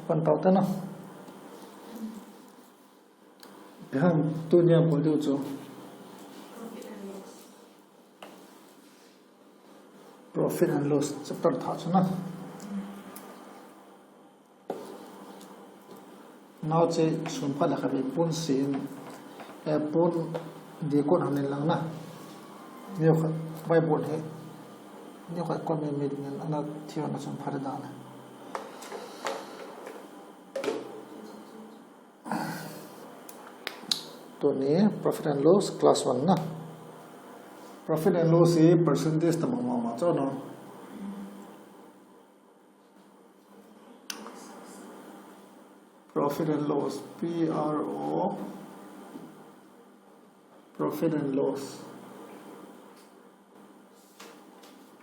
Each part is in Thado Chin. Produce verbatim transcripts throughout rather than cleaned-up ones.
Pan tau ta na. Ipi ham tunia bol diu chu. Profit and loss chapter thah chu na. Nao che sun phat le khatvei pun sin, eh, pun di kon han in lang na. Neo khat bai bon he. Neo khat kon mi mi ding ana thiu na sun phat da na. Tuni profit and loss class one na. Profit and loss hi percentage tabang mama chu no. Profit and loss, P R O, profit and loss.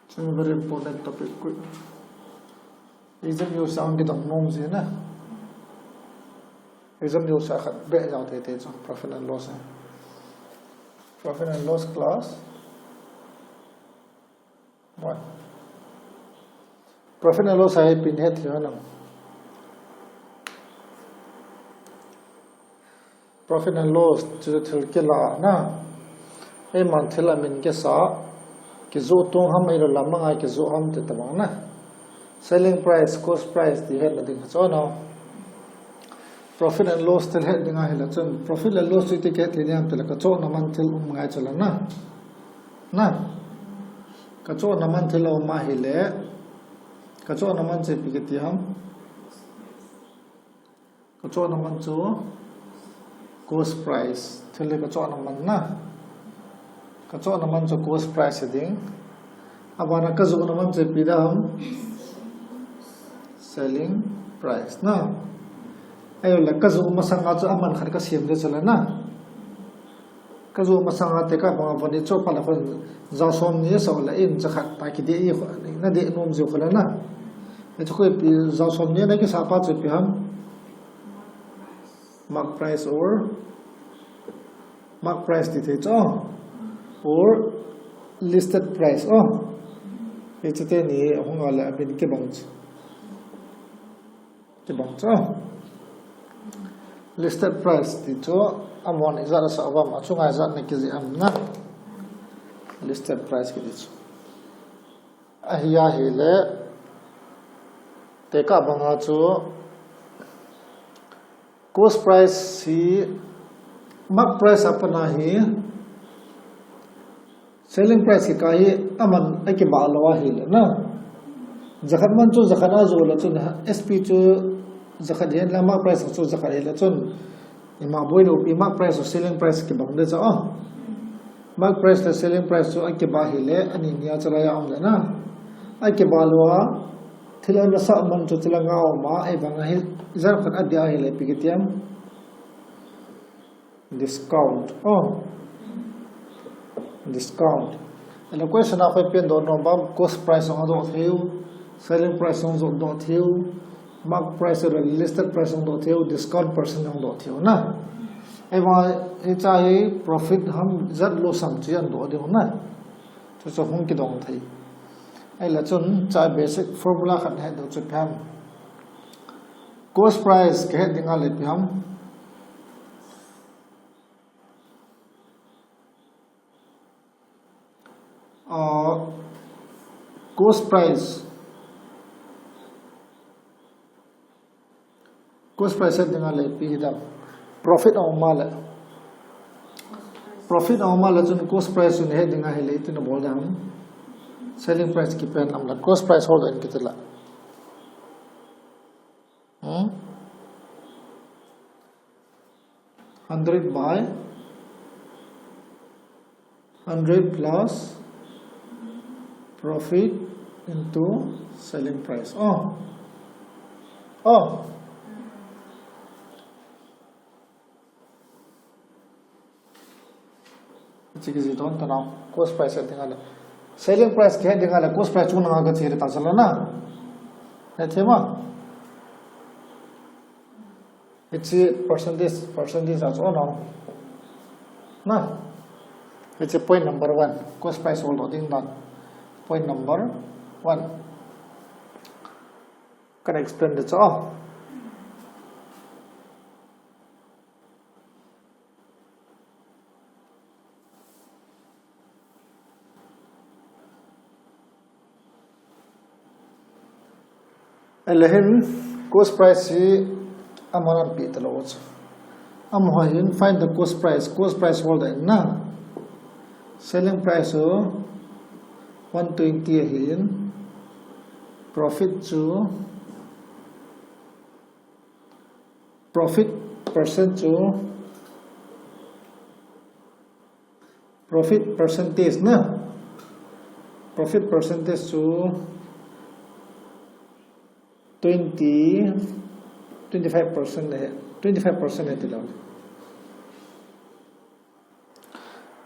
It's a very important topic. Exam yo sound kidong nom si na. Exam yo sa khat be jao te te chu profit and loss. Profit and loss class. What? Profit and loss ahi pin het hiu na. Profit and loss chu thil kila na. Eiman thil a min kisa. Kijoh tung ham, eilou lam a ngai kijoh ham ti tabang na. Selling price, cost price ti het na ding chu no. Profit and loss thil het ding ahile chun. Profit and loss chu iti kihet thei ding ham tile kachohna man thil um ngai chu la na. Na. Kachohna man thil um ahile. Kachohna man chu ipi kiti ham. Kachohna man chu cost price. Thil hi kachohna man na. Kachohna man chu cost price ding. Abana kajohna man chu ipi dam. Selling price na. Ahilouleh kajoh masanga chu aman khat kasem ding chu la na. Kajoh masanga tekah banga von i choh phat le khun ja som ni sa le in ja khat ta kidei i khu na dei nom jiu khu le na. Hichu khu ipi ja som ni na kisa pa chu ipi ham. Mark price or mark price ti thei chu. Or listed price o. Hichu teni hung a le abin kibang chu. Kibang chu. Listed price ti chu amahon ijat asah uvam, achunga ijat na kijih am na. Listed price kiti chu. Ahi ahile, tekah banga chu cost price hi mark price a pat a hi Selling price kikah hi aman akibah lou ahile na. Jakhat man chu jakhat a joh le chun S P chu jakhat hi la mark price chu jakhat hile chun ima boi lou pi mark price chu selling price kibang de cha a. Mark price le selling price chu akibah hile ani nia chalai a um le na. Akibah lou a thil ana sah man chu chala nga um a, ei bang a hi jan khat adia hile ipi kiti am. Discount. Oh. Discount. Ahile question a koi pen doh nom bam, cost price hung doh thei u, selling price hung doh thei u, mark price le listed price hung doh thei u, discount percent hung doh thei u na. Ahivang hiche hi profit ham jat loss ham chu ahin doh ding u na. Chuchu hung kidong thei. Ahile chun hiche basic formula khat het diu chu ipi ham. Cost price kihet ding ahile ipi ham. Uh, cost price. Cost price het ding ahile ipi hidam. Profit a um a le. Profit a um a le chun cost price chu nahet ding ahile iti nabol dam. Selling price kipen lam le. Cost price hol doh in kiti le. Hmm? Hundred by hundred plus profit into selling price. Oh. Oh. Hiche kijih don ta nau. Cost price het ding ahile. Selling price kihet ding ahile cost price chunga kache le ta chala na. Hethei ma. Hiche percentage, percentage a chu o nau. Na. Hiche point number one. Cost price hol doh ding dan. Point number one. Kana explain de chu. Ahile hin cost price hi amahon anapeh talou chu. Amaho hin find the cost price, cost price holder in na. Selling price chu one twenty ahin, profit chu, profit percent chu, profit percentage na, profit percentage chu twenty, twenty-five percent ahi, twenty-five percent ahi tilou.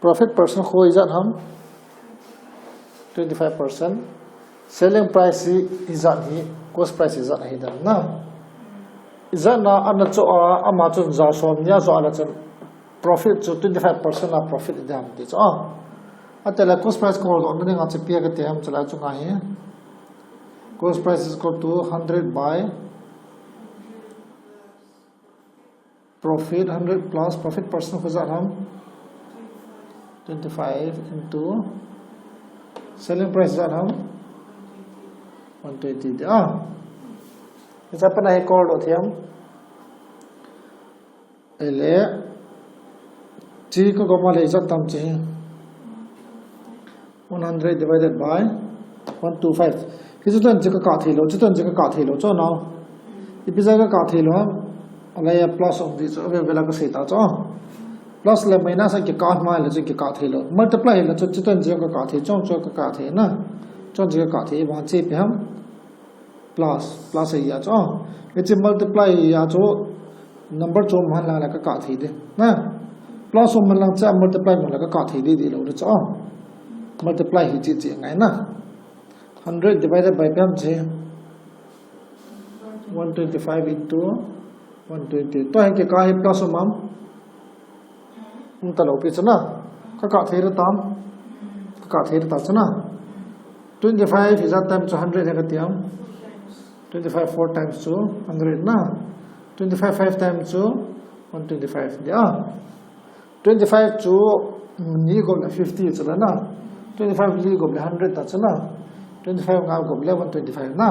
Profit percent khu ijat ham? Twenty-five percent. Selling price hi ijat hi, cost price ijat ahi dan na. Ijat na ana cho a, ama chun ja som nia jo a le chun profit chu twenty-five percent a profit idam ti chu a. Atile cost price ka holdoh na dinga chu ipi kati ham chule chu ngai hi. Cost price is equal to hundred by profit, hundred plus profit percent khu ijat ham? Twenty-five into selling price ijat ham? One twenty ti a. Ijat pana hi holdoh thei ham? Ahile, chi ka gom a le ijat tam chi hi. One hundred divided by one two five. Hichu tan chi ka kah thei lou, chu tan chi ka kah thei lou, chu nao. Ipi jeh a ka kah thei lou ham? Ahile plus um di chu, ave ave la ka sei ta chu. Plus le minus a kikah ma le chu kikah thei lou. Multiply le chu, chu tan chi ka kah thei, chu chu ka kah thei na. Chu chi ka kah thei, vang chi ipi ham? Plus, plus ahi a chu. Hiche multiply ahi a chu, number chu um hen lang le ka kah thei di. Na? Plus um hen lang chu multiply man le ka kah thei di di lou di chu. Multiply hi chi chi ngai na. Hundred divided by ipi ham chi? One twenty-five into one twenty. Tua hi kikah hi plus um am? Um talou pi chu na. Ka kah thei di tam? Ka kah thei di ta chu na. Twenty-five ijat time chu hundred hi kati ham? Twenty-five four times chu hundred na. Twenty-five five times chu one twenty-five di a. Twenty-five chu ni gop le fifty chu la na. Twenty-five li gop le hundred ta chu na. Twenty-five nga gop le one twenty-five na.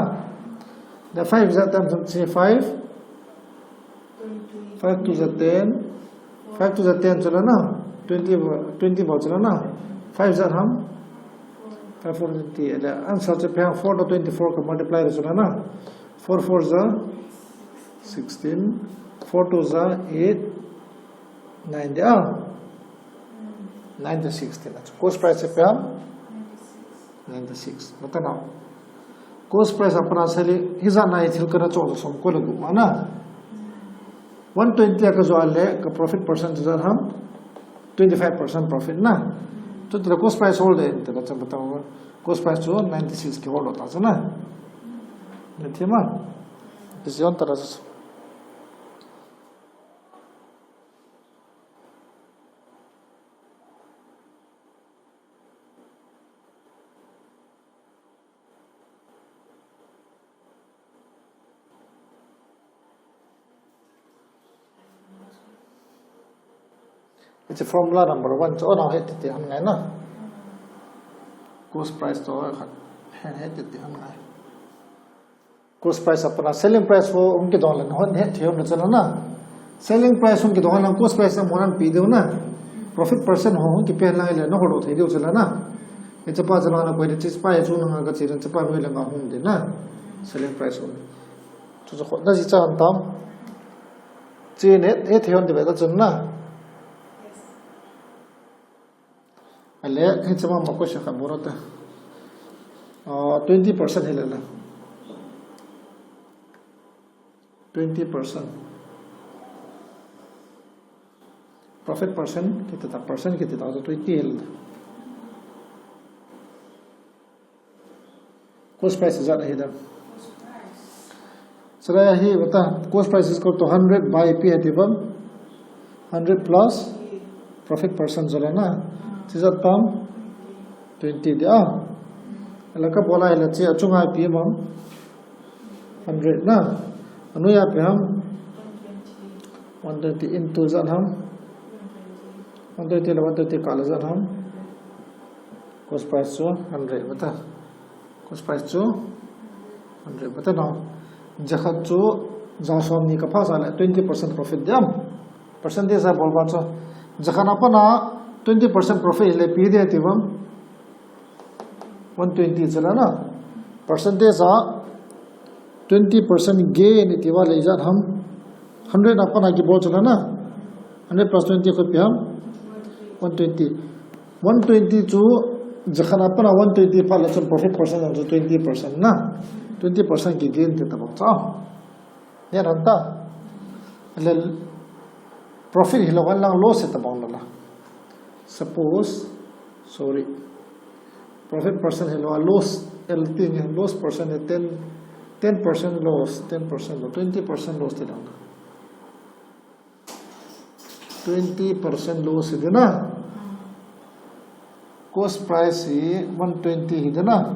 The five ijat time chu five. Five two ja ten. Five two ja ten chu la na. Twenty, twenty bol chu la na. Five ijat ham? Five four twenty. Ahile answer chu ipi ham? Four to twenty-four ka multiply chu la na. Four four ja sixteen. Four two ja eight. Nine di a. Nine to sixteen. Cost price ipi ham? Ninety-six. Bata nao. Cost price a pana selling, hijat na hi thil kana cho som ko le gu ma na. One twenty a ka jo a le ka profit percent chu ijat ham? Twenty-five percent profit na. Chu tile cost price holder in tile chu bata, cost price chu ninety-six ki holdoh ta chu na. Ni thi ma. Isi on ta ra chu. Hiche formula number one chu, oh, nao, hetiti ham ngai na. Cost price chu khat, hetiti ham ngai. Cost price a pana selling price ho hung kidong le, hon het thei um le chu la na. Selling price hung kidong le, cost price a mo nan pi diu na. Profit percent ho hung kipen lang le, na holdoh thei diu chu la na. Hiche pa chu la na, koi le hiche pa hi chu na nga ka chi ran, hiche pa noi le nga hung di na. Selling price ho. Chu chu kho, na ji cha an tam. Chi ne, het thei um di ve ta chu na. Ale, hiche ma ma ko sha ka boro ta. Ah, twenty percent hi le la. Twenty percent. Profit percent, kiti ta, percent kiti ta, twenty hi le la. Cost price ijat ahi da. Chule hi bata, cost price is equal to hundred by ipi heti bam? Hundred plus profit percent chu la na. Chu ijat tam? Twenty di a. Ala ka bol a hile chu achunga ipi bam? Hundred na. Anoi a ipi ham? One twenty into ijat ham? One twenty le one twenty kah le ijat ham? Cost price chu hundred bata. Cost price chu hundred bata nao. Jakhat chu, ja som ni kapha sa le twenty percent profit diam. Percentage a bol ba chu. Jakhat a pat a twenty percent profit le pi de ti bang. One twenty chu la na. Percentage a twenty percent gain iti va le ijat ham. Hundred a pat a kibol chu la na. Hundred plus twenty khu ipi ham. One twenty. One twenty chu jakhat a pat a one twenty pha le chun profit percent chu twenty percent na. Twenty percent ki gain te tabang cha. Nia ranta. Le profit hilou a lang loss tabang la. Suppose, sorry. Profit percent hilou a loss, L T ni loss percent ni ten, ten percent loss, ten percent loss, twenty percent loss te dang. Twenty percent loss hi ding na. Cost price hi one twenty hi ding na.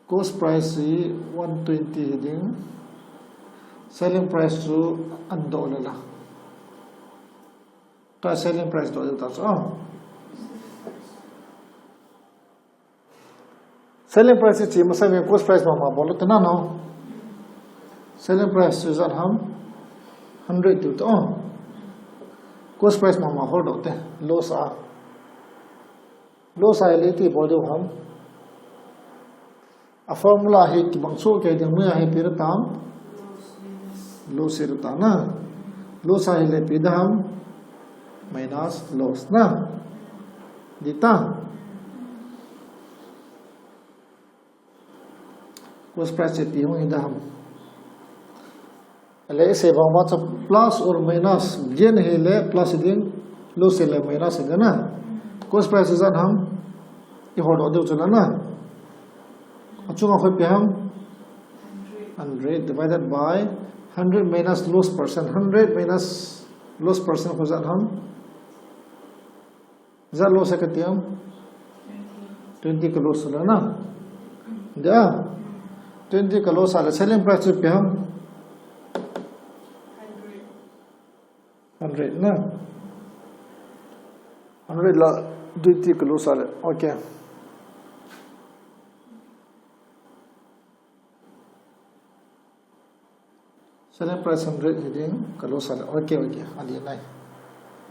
Cost price hi one twenty hi ding. Selling price chu an doh le la. Tua selling price doh ding ta chu. Ah. Selling price chu masa ve cost price mama bol te na no. Selling price chu ijat ham hundred tu to. Cost price mama hol doh te. Loss a. Loss a le iti bol diu ham. A formula hi kibang chu ke ding mu a hi pi ra tam. Loss hi ra ta na. Loss a hi le pi da ham. Minus loss na. Di ta. Cost price chu ipi hung hi da ham. Le ise bang ma chu plus or minus, gain hi le plus ding, loss hi le minus ding na. Cost price ijat ham, i hol doh diu chu la na. Achunga khu ipi ham? Hundred divided by hundred minus loss percent. Hundred minus loss percent khu ijat ham? Ijat loss kati ham? Twenty ka loss la na. Dia. Twenty ka loss a le selling price chu ipi ham? Hundred na. Hundred la twenty ka loss a le. Okay. Selling price hundred hi ding, ka loss a le. Okay, okay. Ali nai.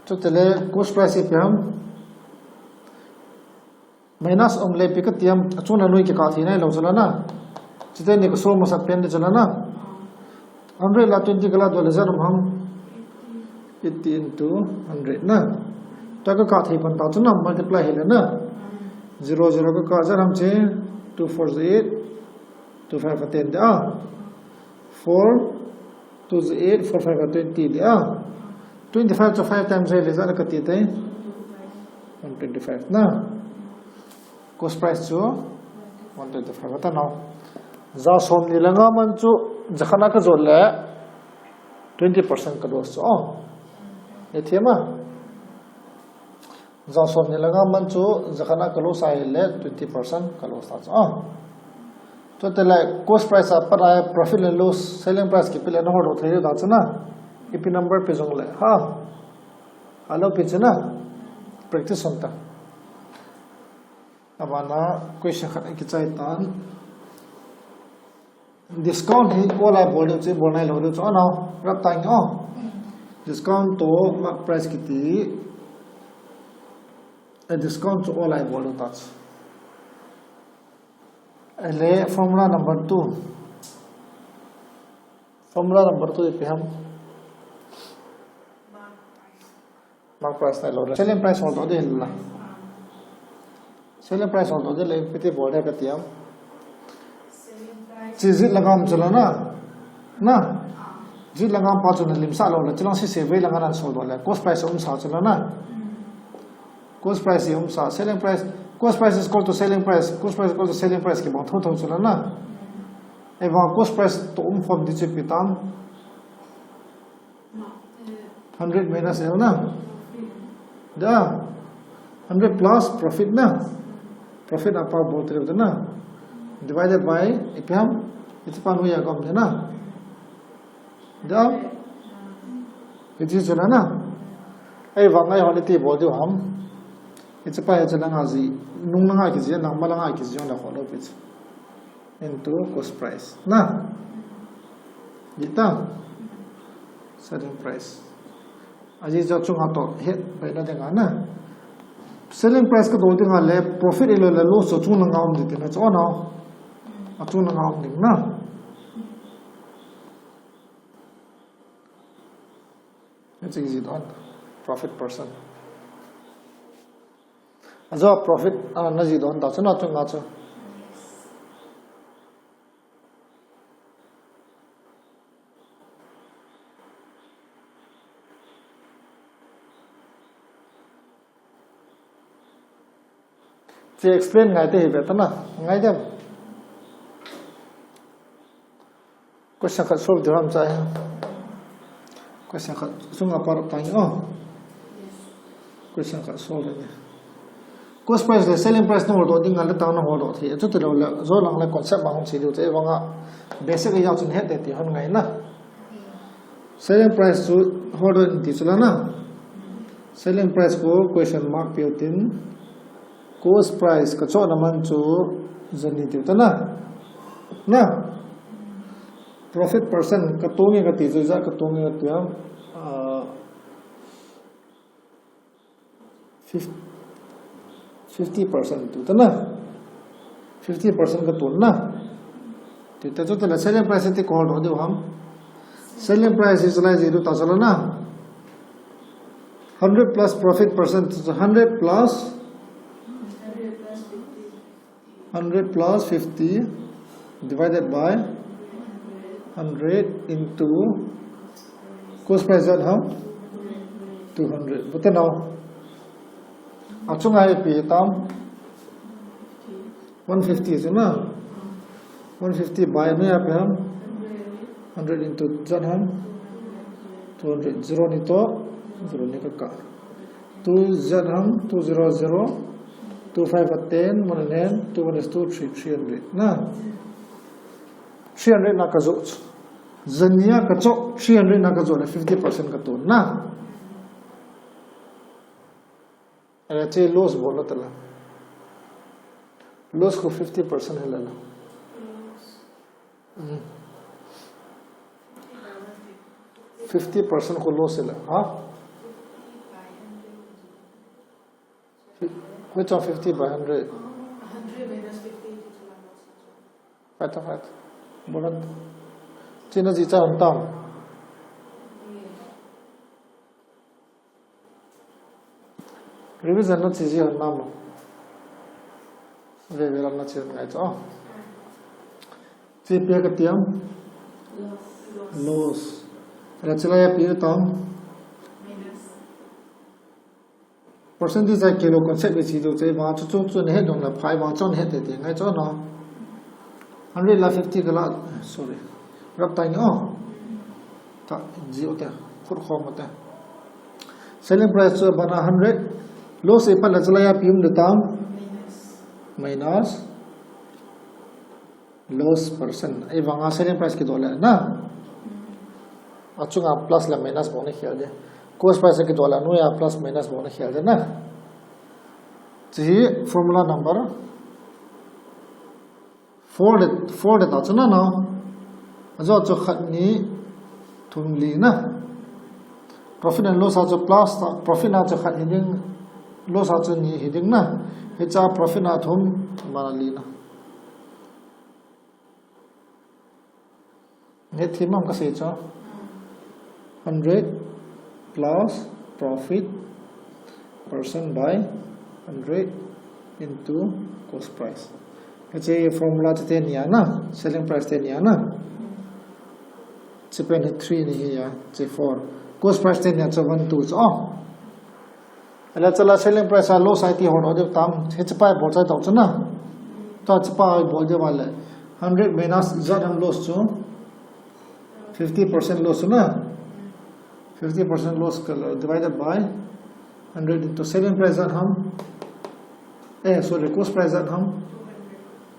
Chutile cost price ipi ham? Minus um le ipi kati ham? Achung na nui kikah thei nai lou chu la na. Chuteni ka sum masat pen di chu la na. Hundred la twenty ka la doh le ijat um ham? Eighty into hundred na. Tua kakah thei pan ta chu na multiply hi le na. Zero, zero kakah ijat ham che. Two four is eight. Two five a ten de a. Four, two is eight, four five a twenty de a. Twenty five chu five times le ijat kati te. One twenty five na. Cost price chu one twenty five ta no. Ja som ni le nga man chu jakhat a ka jot le twenty percent ka loss chu. Oh. Ni thima. Ja som ni le nga man chu jakhat a ka loss a hi le twenty percent ka loss ta chu. Ah. Chutile cost price a pat a profit le loss, selling price kipi le na hol doh thei ta chu na. Ipi number pe jong le. Ha. Alo pe chu na. Practice hon ta. Abana question khat kichai tan. Discount hi all a bol diu chu, bol nai lou diu chu, ano, rap ta nge, oh. Discount to mark price kiti. A discount chu all a bol diu ta chu. Ele formula number two. Formula number two ipi ham. Mark price nai lou le. Selling price hol doh ding la. Selling price hol doh ding le ipi ti bol de kati ham. Chi jit la ngam chu la na. Na. Jit la ngam pa chu na lim sa lou le. Chi lang si se ve la ngam na sol doh le. Cost price um sa chu la na. Cost price um sa. Selling price. Cost price is equal to selling price. Cost price is equal to selling price kibang tho tho chu la na. Eva cost price to um khom di chu ipi tam. Hundred minus L na. Da. Hundred plus profit na. Profit a pa bol tiu na. Divided by ipi ham. Iti pa nu ya gom na. Da. Iti chu la na. Ei vang ei hon iti bol diu ham. Iti pa iti la nga ji. Nung la nga ki ji, nang ma la nga ki ji, na hol lou pi ji. into cost price. Na? Dita? Selling price. Aji jo chunga to het bai na dinga na. Selling price ka do dinga le profit ilo le loss jo chung langa um ding na cho na. A chung langa um ding na. It's easy don. Profit percent. Ajo profit, ah, na ji don ta chu na chunga chu. Che explain ngai te hi be ta na, ngai dem. Question khat solve ding ham chai. Question khat sunga par ta ni o. Question khat solve ni. Cost price le selling price na holdoh ding ngal le tang na holdoh thi. Chuti lo le jo lang le concept ma hung si diu che vanga basic ya chun het de ti hon ngai na. Selling price chu holdoh in ti chu la na. Selling price ko question mark piu tin. Cost price ka cho na man chu jani tiu ta na. Na. Profit percent ka to nge ka ti chu ja ka to nge ka ti am. Ah, fifty percent tu ta na. Fifty percent ka tu na. Ti ta chu ta la selling price ti ko holdoh diu ham. Selling price is like zero ta sala na. Hundred plus profit percent, so hundred plus, hundred plus fifty divided by hundred into cost price that how? Two hundred. But now, achunga ipi tam? One fifty chu na. One fifty by anu ya pe ham? Hundred into zan ham? Two hundred. Zero ni to, zero ni ka ka. Two zan ham? Two zero zero. Two five a ten, one and ten, two one is two, three, three hundred. Na? Three hundred na ka jo. Zan ni ya ka jo, three hundred na ka jo le fifty percent ka to na. Ahi che loss bol lo tala. Loss ko fifty percent hi lala. Mm. Fifty percent ko loss hi la. Ha? Which one fifty by hundred? Fight, fight. Bolan. China ji cha hon tam. Revision na chi ji hon nam lo. Ve ve lam na chi ngai cho. Chi pe ka tiam. Loss. Ra chi la ya pi tam. Percentage a kilo concept le chi do che ma chu chu chu ne he dong la phai ma chon he te te ngai cho no. Hundred la fifty ka la, sorry. Rap tai ni o. Ta, ji o te, khur khom o te. Selling price chu bana hundred. Loss e pa la chala ya pi um de tam. Minus. Loss percent. Ei vanga selling price kidoh le na. Achunga plus le minus bol na khel de. Cost price kidoh le anu ya plus minus bol na khel de na. Chi formula number four de, four de ta chu na no. Ajo chu khat ni thum li na. Profit and loss a chu plus ta, profit na chu khat hi ding, loss a chu ni hi ding na. Hicha profit na thum, mana li na. Nge thim am ka sei chu. Hundred plus profit percent by hundred into cost price. Hiche formula chu te nia na, selling price te nia na. Chi pen hi three ni hi ya, chi four. Cost price te nia chu one, two chu. Oh. Ala chala selling price a loss a iti hor o de tam, hiche pa bol chai tau chu na. To chi pa bol de wale. Hundred minus zat ham loss chu. Fifty percent loss na. Fifty percent loss ka divided by hundred into selling price zat ham. Eh, sorry, cost price zat ham.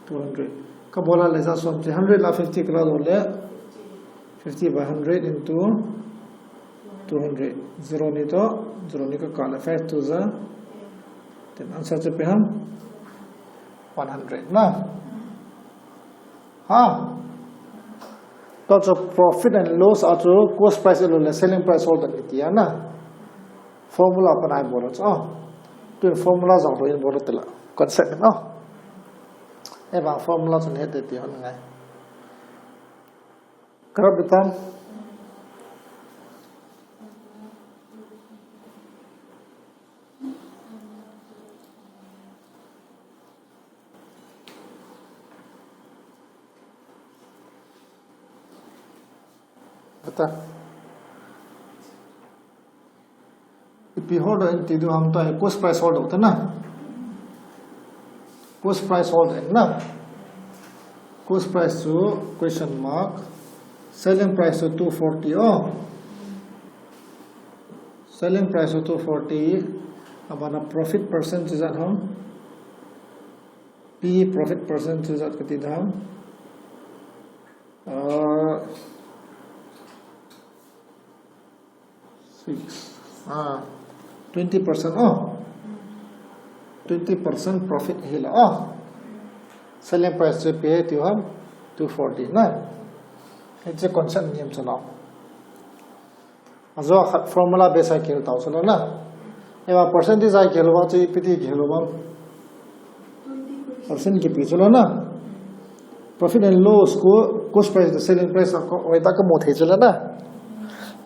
Two hundred. Ka bola le zat som chi hundred la fifty ka la do le. Fifty by hundred into two hundred. Zero ni to, zero ni ka kala five two za. Then answer chu pe ham? One hundred na. Ha? Tua chu profit and loss a chu cost price ahilou le selling price holden kiti ana. Formula pa nai bol chu. Ah. Tu formula jong lou in bol tela. Concept in ah. Ahivang formula chu het ti hon ngai. Ka rap ding tam. Bata. Ipi holden ti diu ham, tua hi cost price holden ta na. Cost price holden na. Cost price chu question mark. Selling price chu two forty oh. Selling price chu two forty. Abana profit percent chu ijat ham. P profit percent chu ijat kati ding ham. Uh, six. Ah, twenty percent. Oh. Twenty percent profit hi la. Oh. Selling price chu ipi tiu ham. Two forty na. Hiche concept niam chu na. Ajo khat formula base a kihil tau chu lou na. Ahivang percentage a kihil uva chu ipi ti kihil uvam. Percent kipe chu lou na. Profit and loss, cost price, the selling price, a ko, oi ta ka mo thei chu lou na.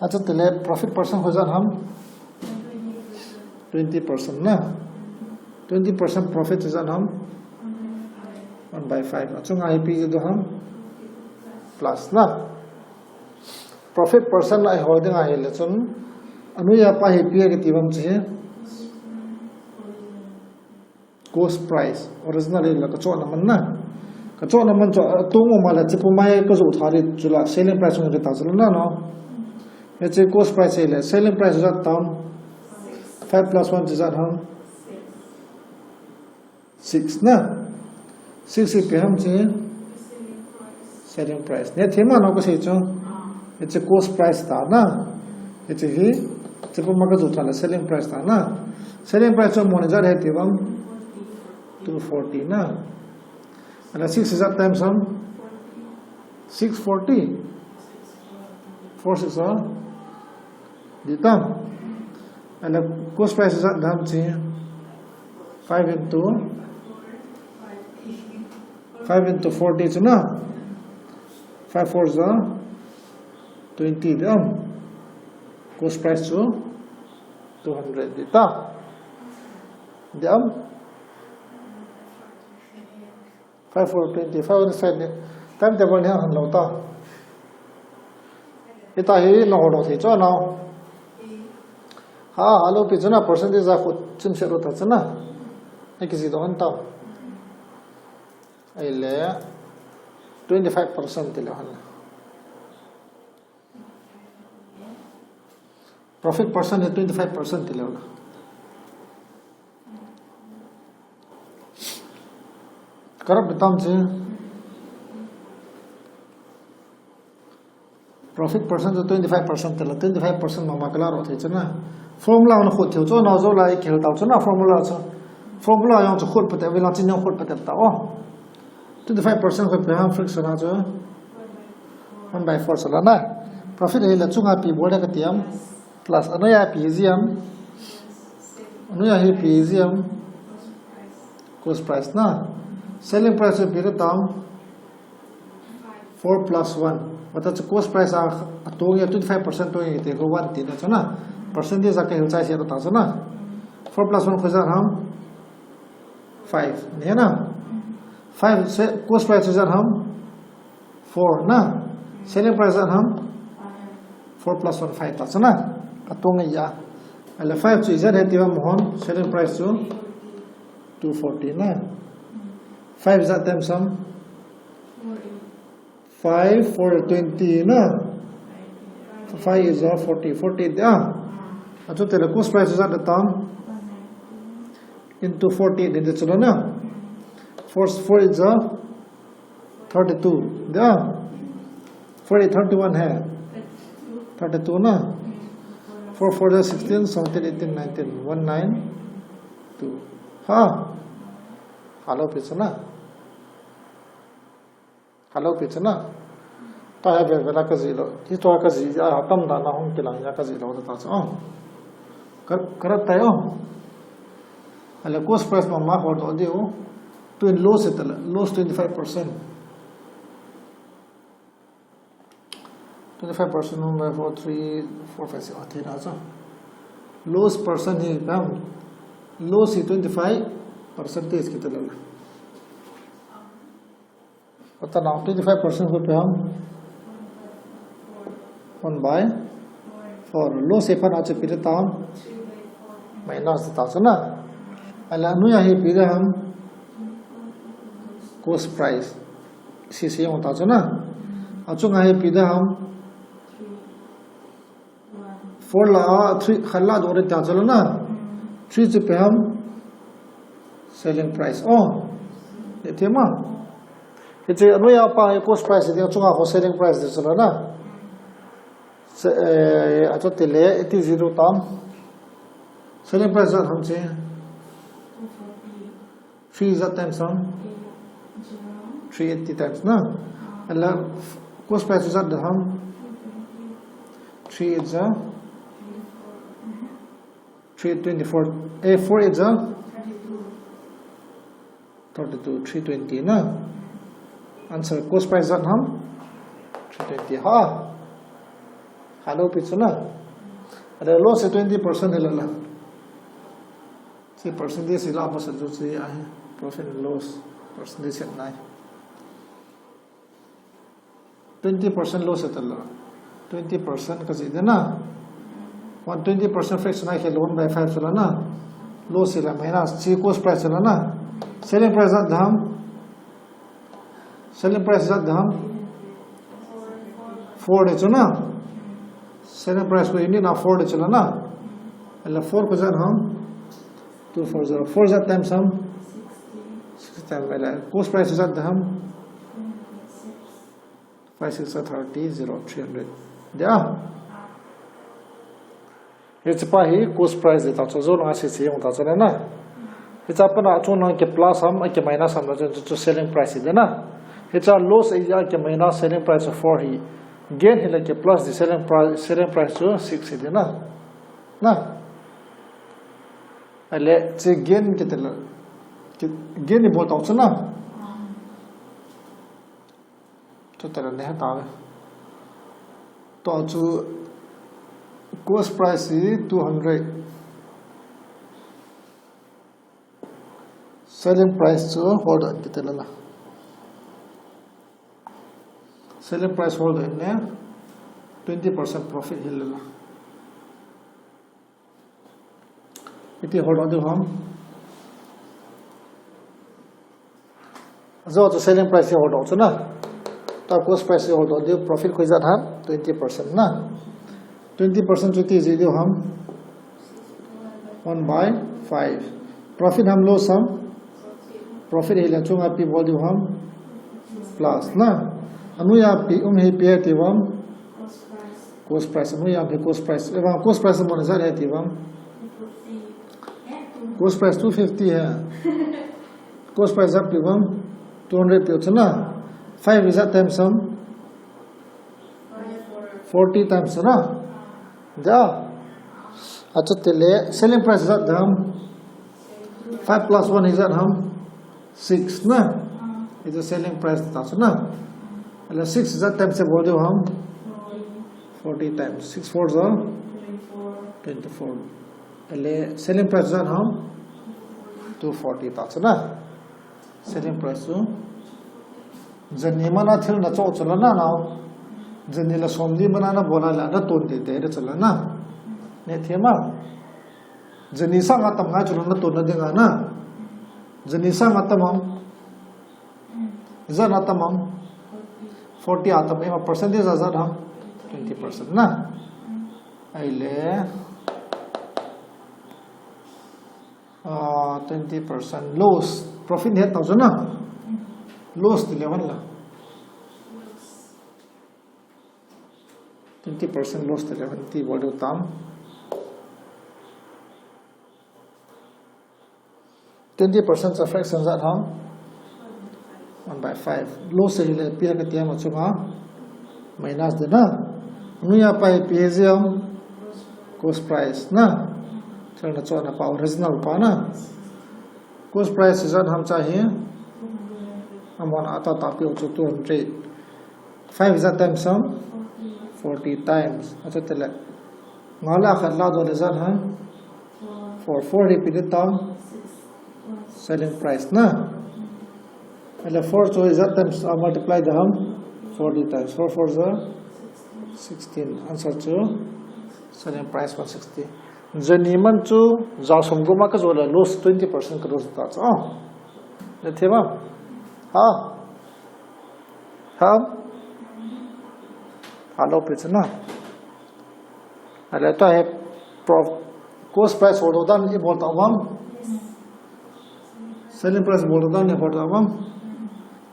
Achu tile profit percent koi ijat ham. Twenty percent na. Twenty percent profit chu ijat ham. One by five. Achunga ipi chu ham. Plus na. Profit percent la i hol ding ahile chun, anoiya pa hi ipi kiti uvam chu hi. Cost price, original la ka chohna man na. Ka chohna man chu atung um a le chu puma ka joh tha ding chu la selling price hung kiti chu la na no. Hiche cost price le selling price ijat tam. Five plus one chu ijat ham. Six na. Six ipi ham chu. Selling price. Neh thei ma no kasei chu. Hiche cost price ta na. Hiche hi. Hiche puma ka joh tha le selling price ta na. Selling price chu mo ni ijat he ti uvam. Two forty na. Ahile six ijat times ham. Six forty. Four six ah. Dih tam. Ahile cost price ijat ham chu. Five into, five into forty chu na. Five four ja twenty dih ham. Cost price chu two hundred dih ta. Dih ham. Five four twenty, five hundred side ni. Time table ni hang lou ta. Hita hi na hol lou thei chu nao. Ha, alo pi chu na percentage a khu chim se lou ta chu na. Ni kijih doh hon tao. Ahile twenty five percent ti leu hen. Profit percent hi twenty five percent ti leu na. Ka rap ding tam chu. Profit percent chu twenty five percent ti leu, twenty five percent mama ka la ro thei chu na. Formula na khu thei chu na, jo la i kihil tau chu na formula chu. Formula jong chu khu pate, vela chin jong khu pate ta o. Twenty five percent khu pe ham fraction a chu. One by four chu la na. Profit hi la chunga pi bol le kati ham. Plus, anoiya ipi jeh ham. Anoiya hi ipi jeh ham. Cost price na. Selling price ipi le tam. Four plus one. Vata chu cost price a, atung hi twenty five percent tung hi te ko one ti na chu na. Percentage a ka hil chai se ta chu na. Four plus one khu ijat ham. Five. Ni na. Five se cost price ijat ham. Four na. Selling price ijat ham. Four plus one, five ta chu na. Atung hi a. Ahile five chu ijat he ti uvam hon. Selling price chu two forty na. Five ijat times ham. Five four twenty na. Five is a forty, forty dih a. Achu tile cost price ijat dih tam. Into forty dih chu na. Four, four is a thirty two dih a. Four eight thirty one hai. Thirty two na. Four four is sixteen, seventeen, eighteen, nineteen. One nine two. Ha. Alo pi chu na. Kalo pi chu na. Ta ha ve ve la ka ji lo. Hi to ka ji a tam da na hung kilang ya ka ji lo ta chu. Oh. Ka ka rat tai oh. Ale cost price ma ma ho do diu. Twin loss ta la. Loss twenty five percent. Twenty five percent one by four, three, four, five, six, oh, thei na chu. Loss percent hi pam. Loss hi twenty five percentage kita la. Ata na twenty five percent ko pam. One by four. Loss hi pam acha pita tam. Minus ta chu na. Ala nu ya hi pita ham. Cost price. Si si yong ta chu na. Achunga hi pita ham. Four la a three khat la do re ta chu la na. Three chu pe ham. Selling price. Oh. Ye thei ma. Hiche anu ya pa hi cost price ding chunga ko selling price de chu la na. Se eh achu ti le iti zero tam. Selling price jat ham che. Three is that times ham? Three eighty times na. And la cost price is that the ham? Three is a three twenty four. Eh, four is a thirty two. Three twenty na. Answer cost price is that ham? Three twenty ha. Hello picture na. Ada loss twenty percent hi la la. Si percentage ila ba sa jo si ahi profit and loss percentage set nai. Twenty percent loss ta la. Twenty percent ka ji de na. One twenty percent fraction ai ke one by five sala na. Loss ila minus si cost price sala na. Selling price jat ham. Selling price jat ham. Four de chu na. Selling price ko unit na four de chu la na. Ala four ko jat ham. Two four zero. Four jat times ham. Six times ala. Cost price jat ham. Five six are thirty, zero, three hundred. Dia. Hiche pa hi cost price de ta chu, jo langa si si yong ta chu na. Hiche pa na chu nang ke plus ham, ke minus ham na chu, chu selling price de na. Hiche loss a ke minus selling price four hi. Gain hi la ke plus de selling price, selling price chu six hi de na. Na. Ale, che gain ke te la. Ke, gain ni bo ta chu na. Chu tera ne ta ve. To chu cost price hi two hundred. Selling price chu hold on kita la. Selling price hold on ne twenty percent profit hi la. Iti hold on diu ham. Ajo chu selling price hi hold on chu na. Ta cost price hi hold on diu profit koi jat ham twenty percent na. Twenty percent chu iti ji diu ham. One by five. Profit ham loss ham. Profit hi la chunga pi bol diu ham. Plus na. Anu ya pi um hi pi ti ham. Cost price, anu ya pi cost price. Eva cost price mo na jat he ti ham. Cost price two fifty hai. Cost price jat pi ham. Two hundred pi chu na. Five is that times ham. Forty times na. Ja. Achu tile selling price jat ham. Five plus one is that ham. Six na. Iti selling price ta chu na. Ala six is that times se bol diu ham. Forty times. Six four are twenty four. Ala selling price jat ham. Two forty ta chu na. Selling price chu. Jani mana thil na cho chu la na na. Jani la som li mana na bola la na ton te te chu la na. Ne thei ma. Jani sang atam ngai chu la na ton na ding a na. Jani sang atam ang. Jan atam ang. Forty atam ema percentage a jat ham. Twenty percent na. Ahile. Ah, twenty percent loss. Profit het tau na. Loss ti le hon la. Twenty percent loss ti le hon ti bol diu tam. Twenty percent cha fraction jat ham. One Five, five. Loss ahile ipi ham kati ham, achunga minus ding na. Anuiya pa ipi ham, cost price na. Thil nachohna pa, original pa na. Cost price ijat ham cha hi. Amahon atahbeh chu two hundred. Five ijat times ham? Forty times. Achu tile. Nga le khat ladoh le ijat ham? Four. Four repeat tam? Selling price na. Ahile four chu ijat times, uh, multiply ding ham? Forty times. Four four ja sixteen. Answer chu selling price one sixty. Jani man chu ja som gup ma kajo le loss twenty percent ka loss ta chu. Oh. Le thei ma? Ha? Ha? Hello, please na. Ahile tua hi prof-, cost price holdoh dan ibol tauvam? Selling price boldoh dan ibol tauvam?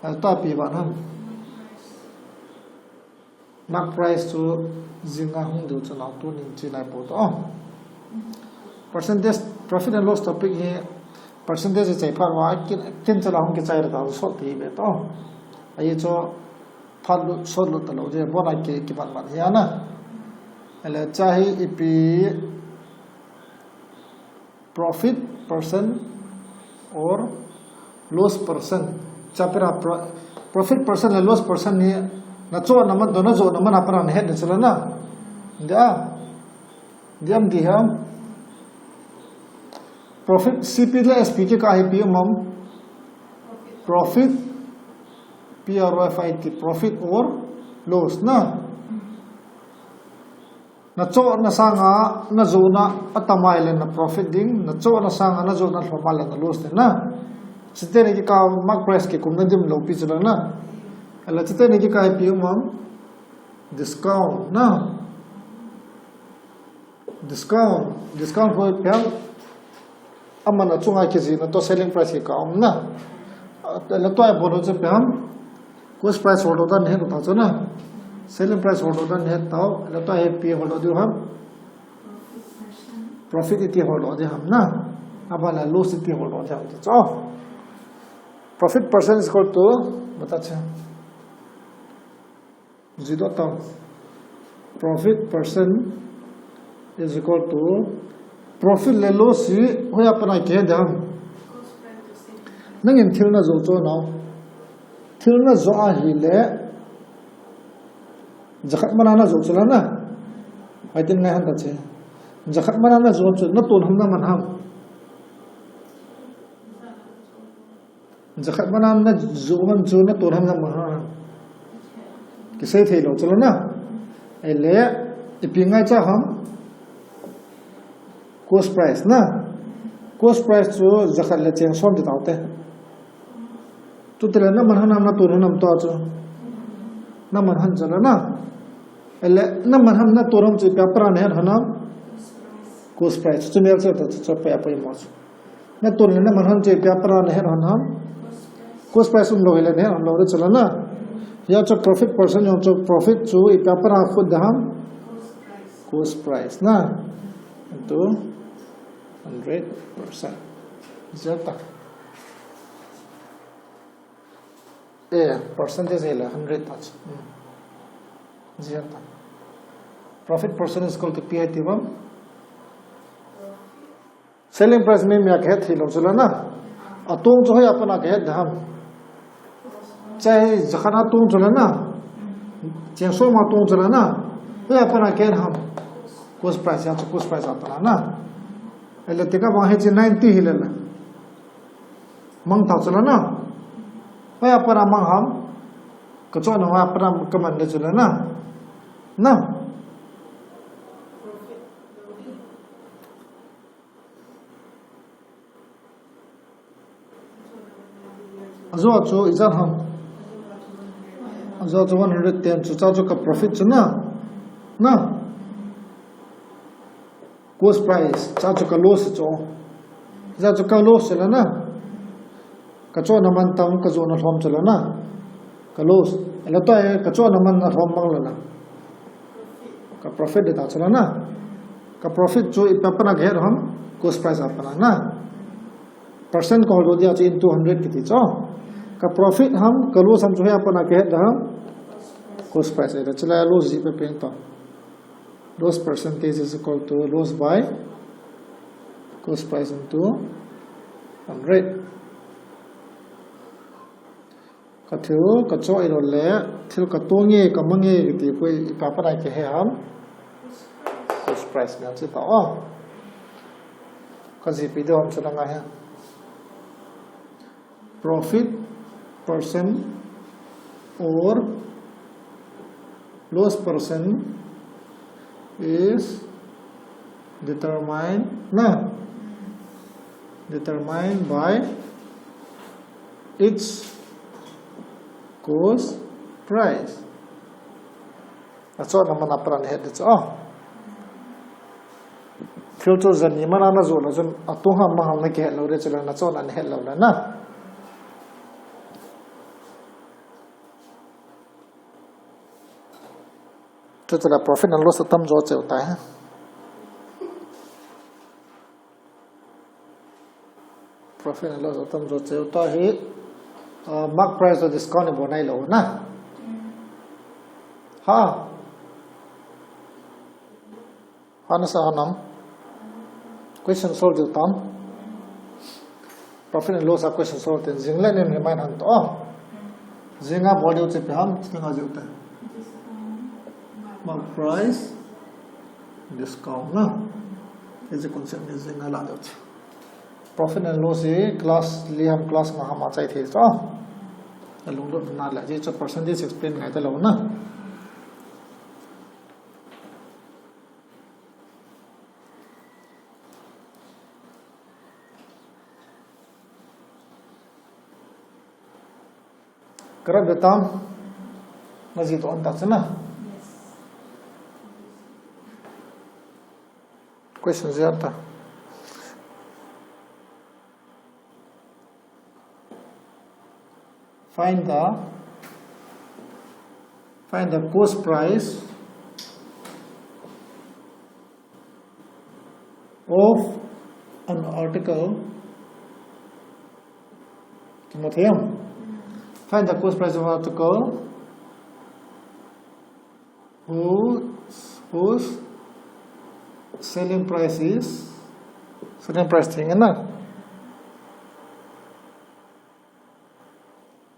Ahile tua ipi ban ham? Mark price chu jinga hung diu chu nau tunin chi nai po to. Percentage, profit and loss topic hi percentage chai phat uva kin, kin chala hung kichai ta sot ti be to. Ahi chu phat lut, sot lut talou ding, bona ki, kiban ban hi ana. Ahile cha hi ipi, profit percent or loss percent. Cha pera pro-, profit percent le loss percent hi nachohna man toh najohna man a pera nahet ding chu la na. Dia. Diam di ham. Profit, C P le S P kikah hi ipi um ham? Profit, P R O F I T, profit or loss na. Nachohna sanga najohna atam ahile na profit ding, nachohna sanga najohna alhom ahile na loss ding na. Chuteni kikah mark price kikumna dim lou pi chu la na. Ahile chuteni kikah hi ipi um ham? Discount na. Discount, discount ho ipi ham? Aman achunga kijihna toh selling price kikah um na. Ahile tua ibol u chu ipi ham? Cost price holdoh dan nahet u ta chu na. Selling price holdoh dan nahet tau. Ahile tua hi ipi holdoh diu ham? Profit iti holdoh ding ham na. Aban le loss iti holdoh ding ham ti chu. Profit percent is equal to, bata chu. Jidoh tau. Profit percent is equal to profit le loss hi hoiya pat a kihe ding ham? Nangin thil najoh chu nau. Thil najoh ahile jakhat mana najoh chu la na. Hoi tin ngai han ta che. Jakhat mana najoh chu naton ham naman ham? Jakhat mana najoh man chu naton ham naman ham? Kisei thei lou chu la na. Ahile ipi ngaicha ham? Cost price na. Cost price chu jakhat le cheng som ti tau te. Chutile naman ham naton ham tua chu? Naman ham chu la na. Ahile naman ham naton ham chu ipi a pat a nahet hon ham? Cost price. Chu mel chu ta chu pa pa mo chu. Naton le naman ham chu ipi a pat a nahet hon ham? Cost price umlou hile nahet hon lou ding chu la na. Hia chu profit percent jong chu profit chu ipi a pat a khut ding ham? Cost price na. Into hundred percent. Jia ta. Eh, percentage hile hundred ta chu. Hmm. Jia ta. Profit percent is equal to P I T bang. Selling price mi mi a kahet thei lou chu la na. Atong chu hoiya pat a kahet ding ham? Cha hi jakhat a tong chu la na. Cheng som a tong chu la na. Hoiya pat a kahet ham? Cost price a chu, cost price a pat a na. Ahile tika bang hiche ninety hile la. Mang tau chu la na. Hoiya pat a mang ham? Kachohna hoiya pat a kaman le chu la na. Na. Ajo chu ijat ham? Ajo chu one hundred ten chu, cha chu ka profit chu na. Na. Cost price, cha chu ka loss chu. Cha chu ka loss chu la na. Kachohna man tam, kajohna lhom chu la na. Ka loss. Ahile tua hi kachohna man alhom mang la na. Ka profit ding ta chu la na. Ka profit chu ipi a pat a kahet ham? Cost price a pat a na. Percent kaholdoh dia chu into hundred kiti chu. Ka profit ham, ka loss ham chu hia pana kahet da ham. Cost price, eh, chule loss ji pe pen to. Loss percentage is equal to loss by cost price into hundred. Ka thil ka choh ahilou le, thil ka tong e, ka mang e, kiti koi, ipi a pana kahe ham. Cost price na chu ta o. Ka ji pe ding ham chu na ngai ha. Profit percent or loss percent is determined, na, determined by its cost price. Na chohna mana pana nahet ding chu. Oh. Thil chu jan ni mana na joh lou chun, atung ham mang ham na kihet lou ding chu le, na chohna nahet lou le na. Chu chu le profit and loss atam jo cheu tai. Profit and loss atam jo cheu ta hi, uh, mark price to discount ibol nai lou na. Ha. Ha na sa ha nam. Question solve ding tam. Profit and loss a question solve ding. Jing le nin remind han to. Jing a bol ding chu ipi ham, jing a jiu te. Mark price, discount na. Hiche concept ni jing a la ding chu. Profit and loss hi class li ham class nga ham a chai thei chu. Alunglut na le, hiche chu percentage explain ngai talou na. Ka rap ding tam, na ji to an tak chu na. Question ji an ta. Find the, find the cost price of an article. Kimo thei em? Find the cost price of article whose, whose selling price is, selling price thing na.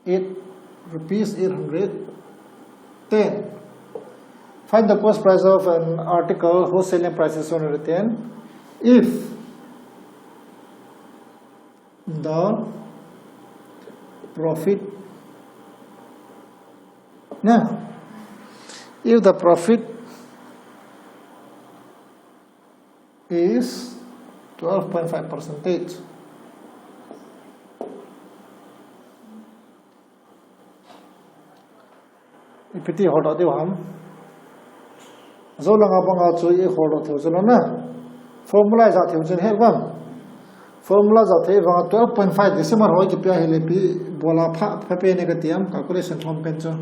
Eight rupees, eight hundred ten. Find the cost price of an article whose selling price is one hundred ten. If the profit, na, if the profit is twelve point five percentage. Ipi ti holdoh diu ham. Jou langa banga chu i holdoh thei u chu lou na. Formula i ja thei u chu he vang. Formula ja thei vang twelve point five decimal ho i kipia hile ipi bola pha, pha pe ne ka ti am, calculation lhom pen chu.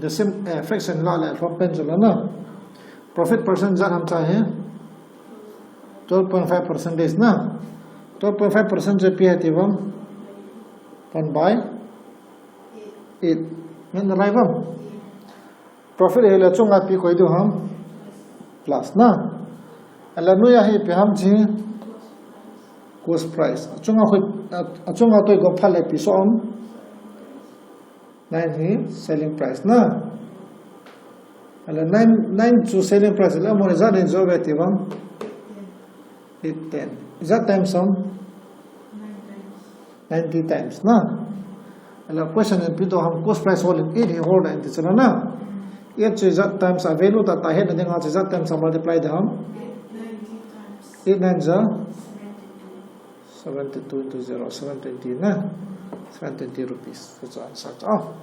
Decim-, eh, fraction la le lhom pen chu lou na. Profit percent jat ham cha hi. Twelve point five percentage na. Twelve point five percent chu ipi ham ti vang. One by eight. Ngen nalai vang. Profit hile chunga ipi koi diu ham. Plus na. Ala noiya hi ipi ham chi. Cost price. Achunga hoi, achunga toi go pha le ipi so am. Nine hi selling price na. Ala nine, nine chu selling price le amoni ja nin jo ve ti vang. Eight, ten. Is that times some? Ninety times na. Ala question in pito ham cost price hol in eight hi hol in ti chana na. Eight chu is that times a value ta ta het na ding a chu is that times a multiply de ham. Eight nine ja. Seventy-two into zero, seven twenty na. Seven twenty rupees. That's the answer. Oh.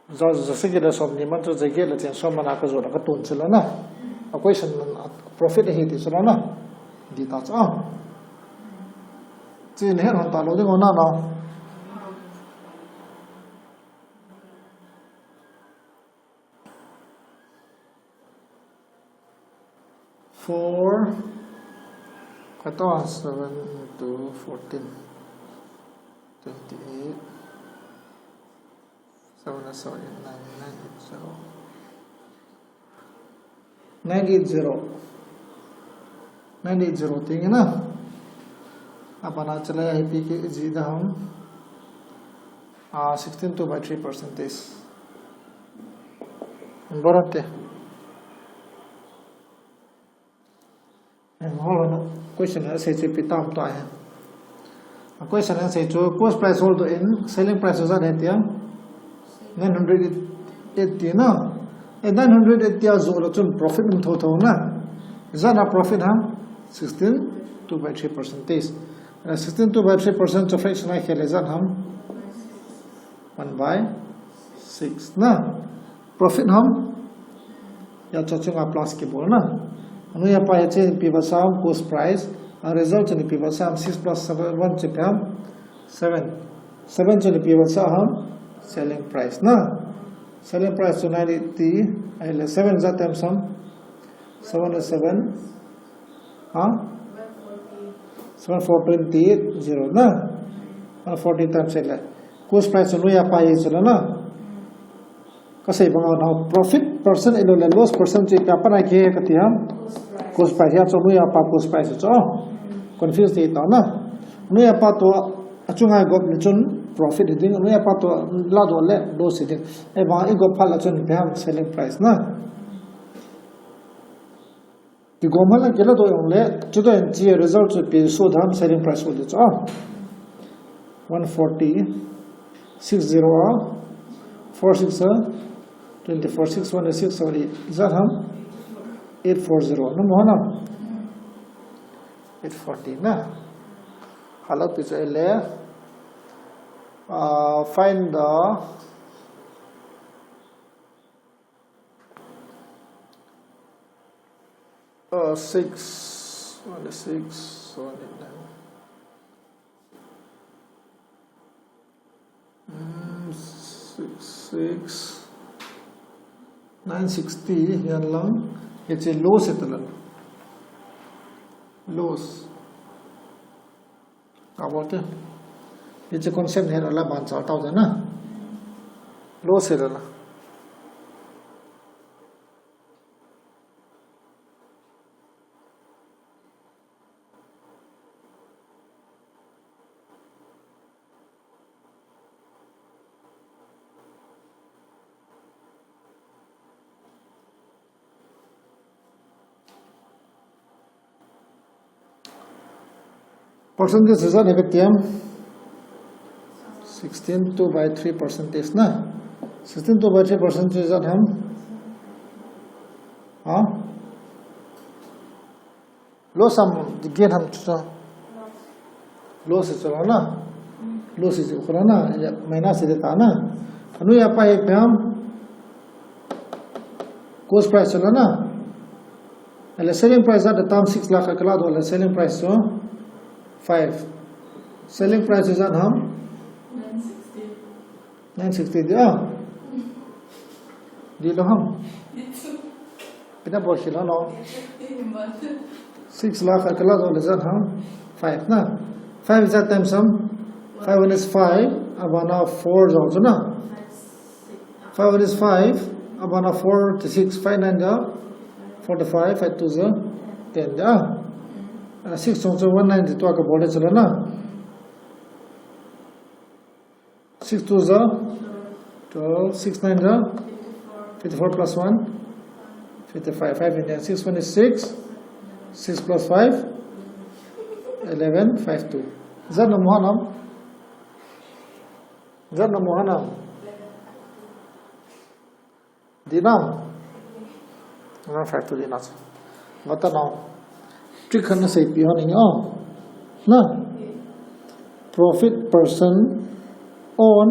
Jou, jou sagi le som ni man chu jagi le chen som mana ka jou la ka tun chila na. A question man a profit ahi ti chila na. Di ta cha. Chi ni hen hon ta lou ding na na. Four, katoh seven into fourteen. twenty-eight, seven, seven, eight, nine, nine, eight, zero. Nine eight zero. Nine eight zero ting na. Abana chala hi pi kiti ham. Ah, sixteen two by three percentage. Borate. Em, hold on. Question a sei chu pi tam to ahi. A question a sei chu cost price hol doh in selling price chu ijat ahi tia. Nine hundred eighty na. E, nine hundred eighty a jo lou chun profit um tho tho na. Ijat a profit ham? Sixteen two by three percentage. Eh, sixteen two by three percent chu fraction a khel le ijat ham? One by six na. Profit ham? Hiche chunga plus kibol na. Anoi a pa hiche ipi vetsah ham? Cost price. A result chu ipi vetsah ham? Six plus seven, one chu ipi ham? Seven. Seven chu ipi vetsah ham? Selling price na. Selling price chu nine eighty. Ahile seven ijat times ham? Seven is seven. Ha? Seven four twenty-eight, zero na. One forty times eight le. Cost price chu anoi a pa hi chu na. Kasei banga na profit percent ahilou le loss percent chu ipi a pat a kihe kati ham? Cost price. Hiche chu anoi a pa cost price chu. Confuse ti ta na. Anoi a pa toh achunga igop le chun profit hi ding. Anoi a pa toh ladoh le loss hi ding. Ahivang igop phat le chun ipi ham? Selling price na. Kigom hal a kiladoh jongle, chudoh in hiche result chu ipi soh ding ham? Selling price soh ding chu. Ah. One forty, six zero a, four six a, twenty-four, six one, six seven, eight. Ijat ham? Eight four zero. Na mu ham? Eight forty na. Hal a pi chu ahile. Uh, find the Uh, six, one six, one eight nine. Mm, six, six, nine sixty, hihen lang. Hiche loss hi ta lang. Loss. Ka bol te. Hiche concept hi la ban chal tau na. Loss hi la. Percentage ijat hi kati ham? Sixteen two by three percentage na. Sixteen two by three percentage ijat ham? Ha? Loss ham, gain ham chu? Loss chu na. Loss chu na. Minus chu ta na. Anoi a pa hi ipi ham? Cost price chu na. Ahile selling price ijat a tam six lakh a kaladoh le selling price chu five. Selling price ijat ham? Nine sixty. Nine sixty dia. Di lou ham? Ipi na bol khel ham? Six lakh a kaladoh le ijat ham? Five na. Five ijat times ham? Five one is five, abana four jong chu na. Five one is five, abana four to six, five nine ja forty-five, five two ja ten ja. Ah, six jong chu one nine to a kabol le chu na. Six two ja twelve, six nine ja fifty-four plus one, fifty-five, five in there, six one is six, six plus five, eleven, five two. Ijat na mu ham? Ijat na mu ham? Di na. Number five to di na. Vata na. Trick khat na seipi ho ning o. Na. Profit percent on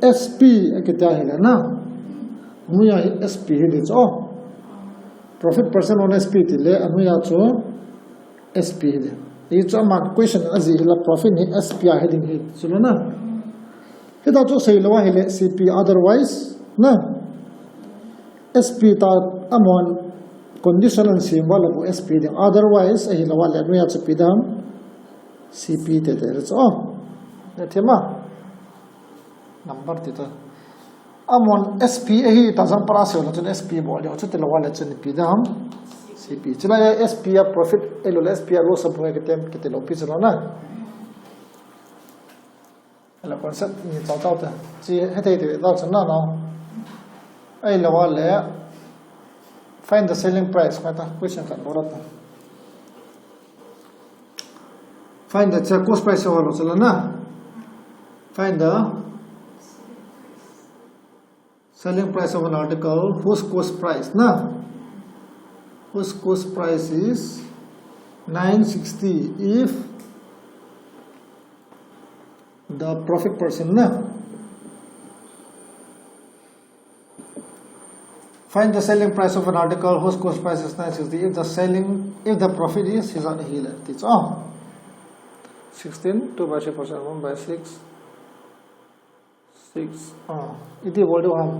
S P akiti ahile na. Anoi a hi S P hi di chu. Profit percent on S P tile anoi a chu S P hi di. Hichu ama question ajih hi la profit hi S P a hi ding hi. Chu lou na. Hita chu seilou ahile C P otherwise na. S P ta amahon condition ahin sem uva leh S P ding. Otherwise ahilou ahile anoi a chu ipi ding ham? C P tete chu. Na thei ma? Number ti ta. Amon S P ahi ta jang para se la chun S P bol dia chu ti lo wa le chun P dam. C P. Chila ya S P a profit e lo le S P a loss a bol ke tem ke ti lo pi chila na. Ala concept ni tau tau ta. Chi he te te tau chun na no. Ai lo wa le find the selling price ka ta question kan bol ta. Find the cost price of an article. Find the selling price of an article whose cost price na. Whose cost price is nine sixty if the profit percent na. Find the selling price of an article whose cost price is nine sixty if the selling if the profit is hizan hile. Teach. Oh. Sixteen, two by three percent, one by six. Six. Oh. Iti bol diu ham.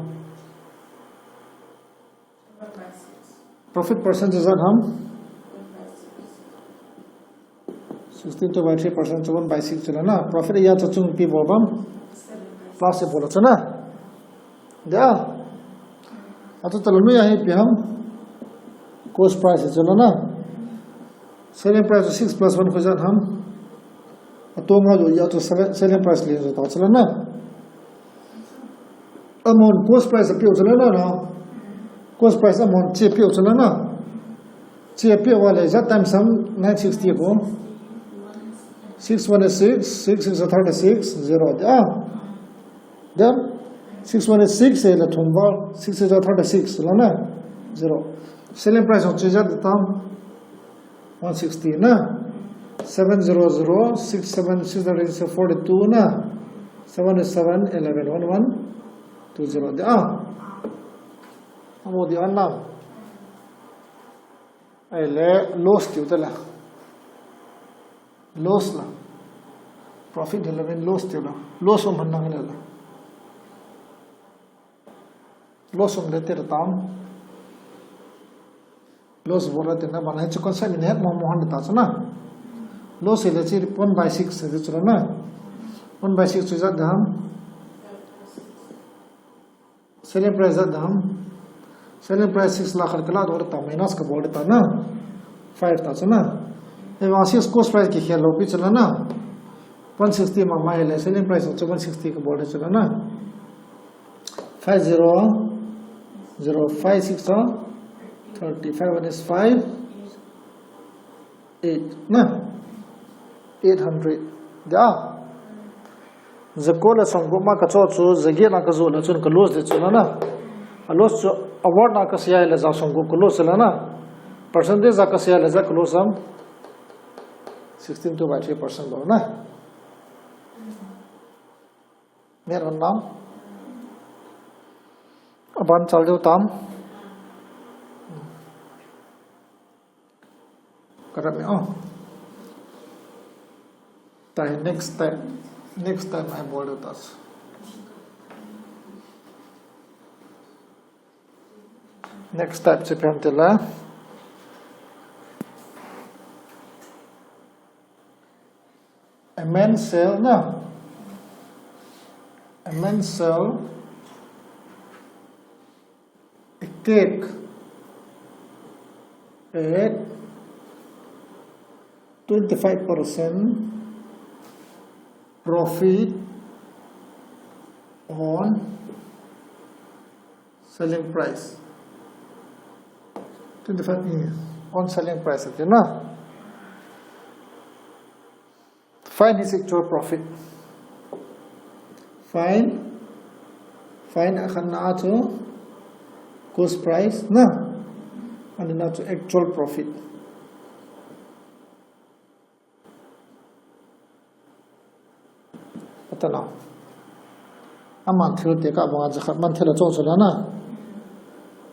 Profit percent is that ham? Sixteen two by three percent, one by six chula na. Profit ya cha chung pi bol bam. Plus e bol chuna. Dia. Atu tala nu ya hi pi ham. Cost price chula na. Selling price six plus one ko jat ham. Atu nga jo ya to selling price le jo ta chula na. Amount cost price a piu chula na na. Cost price amount chi piu chula na. Chi piu wa le jat times ham nine sixty ko. Six one is six, six six are thirty-six, zero. Ah. Then six one is six, eh, la thum va, six is thirty-six, la na? Zero. Selling price of chi jat tam one sixty na? Seven zero zero, six seven, six hundred is forty-two na? Seven is seven, eleven, one one, two zero. Dia. Amo dia na. Ai le loss tiu ta la. Loss la. Profit hile ven loss tiu la. Loss um han nang le la. Loss um le te tam. Loss bol la te na bana chu concept min het mo mo han ta chuna. Loss le chi one by six se chuna na. One by six chu jat dam. Selling price jat dam. Selling price six lakh khat kala do ta minus ka bol ta na. Five ta chuna. Eva six cost price ki khel lo pi chuna na. One sixty ma mai le selling price chu one sixty ka bol chuna na. Five zero zero five six thirty. Five one is five. Eight na. Eight hundred. Dia. Za ko le som ko ma ka cho chu za get na ka jo le chun ka loss de chu na na. A loss chu award na ka sia le za som ko ka loss le na. Percentage za ka sia le za ka loss am. Sixteen two by three percent lo na. Mer hon na. Aban chal deu tam. Karam e, oh. Tai next time. Next time I bol deu ta. Next time chi pem te la. A man sell na. A man sell a cake at twenty-five percent profit on selling price. Twenty-five, mm, on selling price ati na. Find his actual profit. Find, find a khatna chu cost price na. Ani na chu actual profit. Ata na. Aman thil te ka banga jakhat man thil a chong chula na.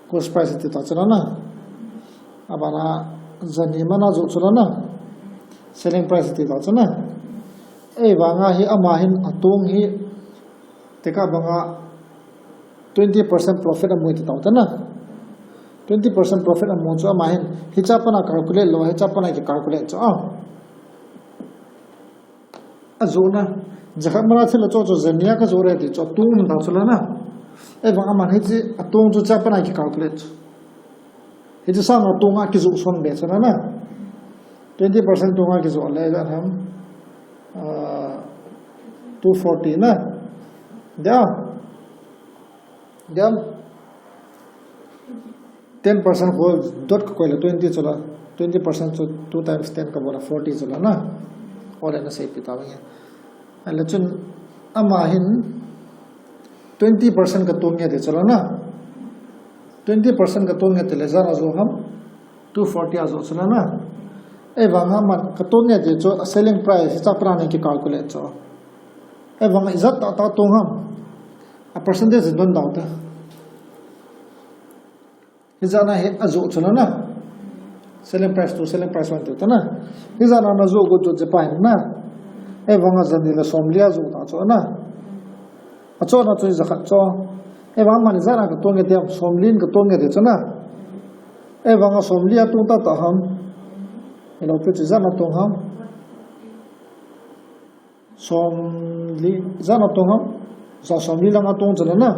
Cost price ti ta chula na. Abana jani mana jo chula na. Selling price ti ta chula na. Ei banga hi ama hin atung hi te ka banga twenty percent profit amu ti ta na. Twenty percent profit amu chu ama hin hi cha pana calculate lo, hi cha pana ki calculate chu a. A jo na. Jakhat mana thil acho chu jania kajo le ti chu atung um ta chu la na. Ahivang aman hiche atung chu chapana kicalculate chu. Hiche sang atung a kijoh son be chu la na. Twenty percent tung a kijoh le la ham. Ah, two forty na. Dia. Diam. Ten percent ko dot ka koi le twenty chu la. Twenty percent chu two times ten ka bol a forty chu la na. Ole na seipi ta nge. Ahile chun ama hin twenty percent ka tung nge ti chu la na. Twenty percent ka tung nge ti le ijat a jo ham. Two forty a jo chu la na. Ahivang aman ka tung nge ti chu a selling price chapana nei kicalculate chu. Ahivang ijat tah tah tung ham. A percentage in don dau te. Hijat na hi ajo chu la na. Selling price two, selling price one ti ta na. Hijat na najo got chu chepa hin na. Ahivang a jan ni le somli a jo ta chu na. Acho na chu jakhat chu. Ahivang aman ijat na ka tung nge ti ham, somli in ka tung nge ti chu na. Ahivang a somli a tung ta ta ham. Hello, pi chu ijat na tung ham. Somli, ijat na tung ham, ja somli lang a tung chu la na.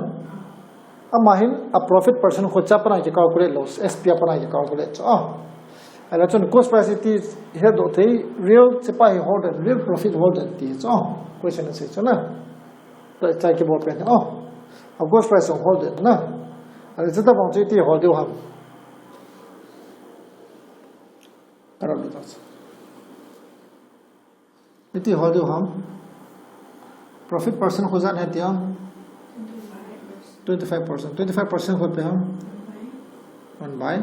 Ama hin a profit percent khu chapana kicalculate lou, S P a pana kicalculate chu. Ah. Ahile chun cost price ti hedoh thei, real chepa hi holden, real profit holden ti chu. Question asei chu na. Chai kibol pen. Ah. A cost price holden na. Ahile chutabang chu iti hol diu ham. Karap di ta chu. Iti hol diu ham. Profit percent khu ijat na ti ham. Twenty five percent. Twenty five percent khu ipi ham. One by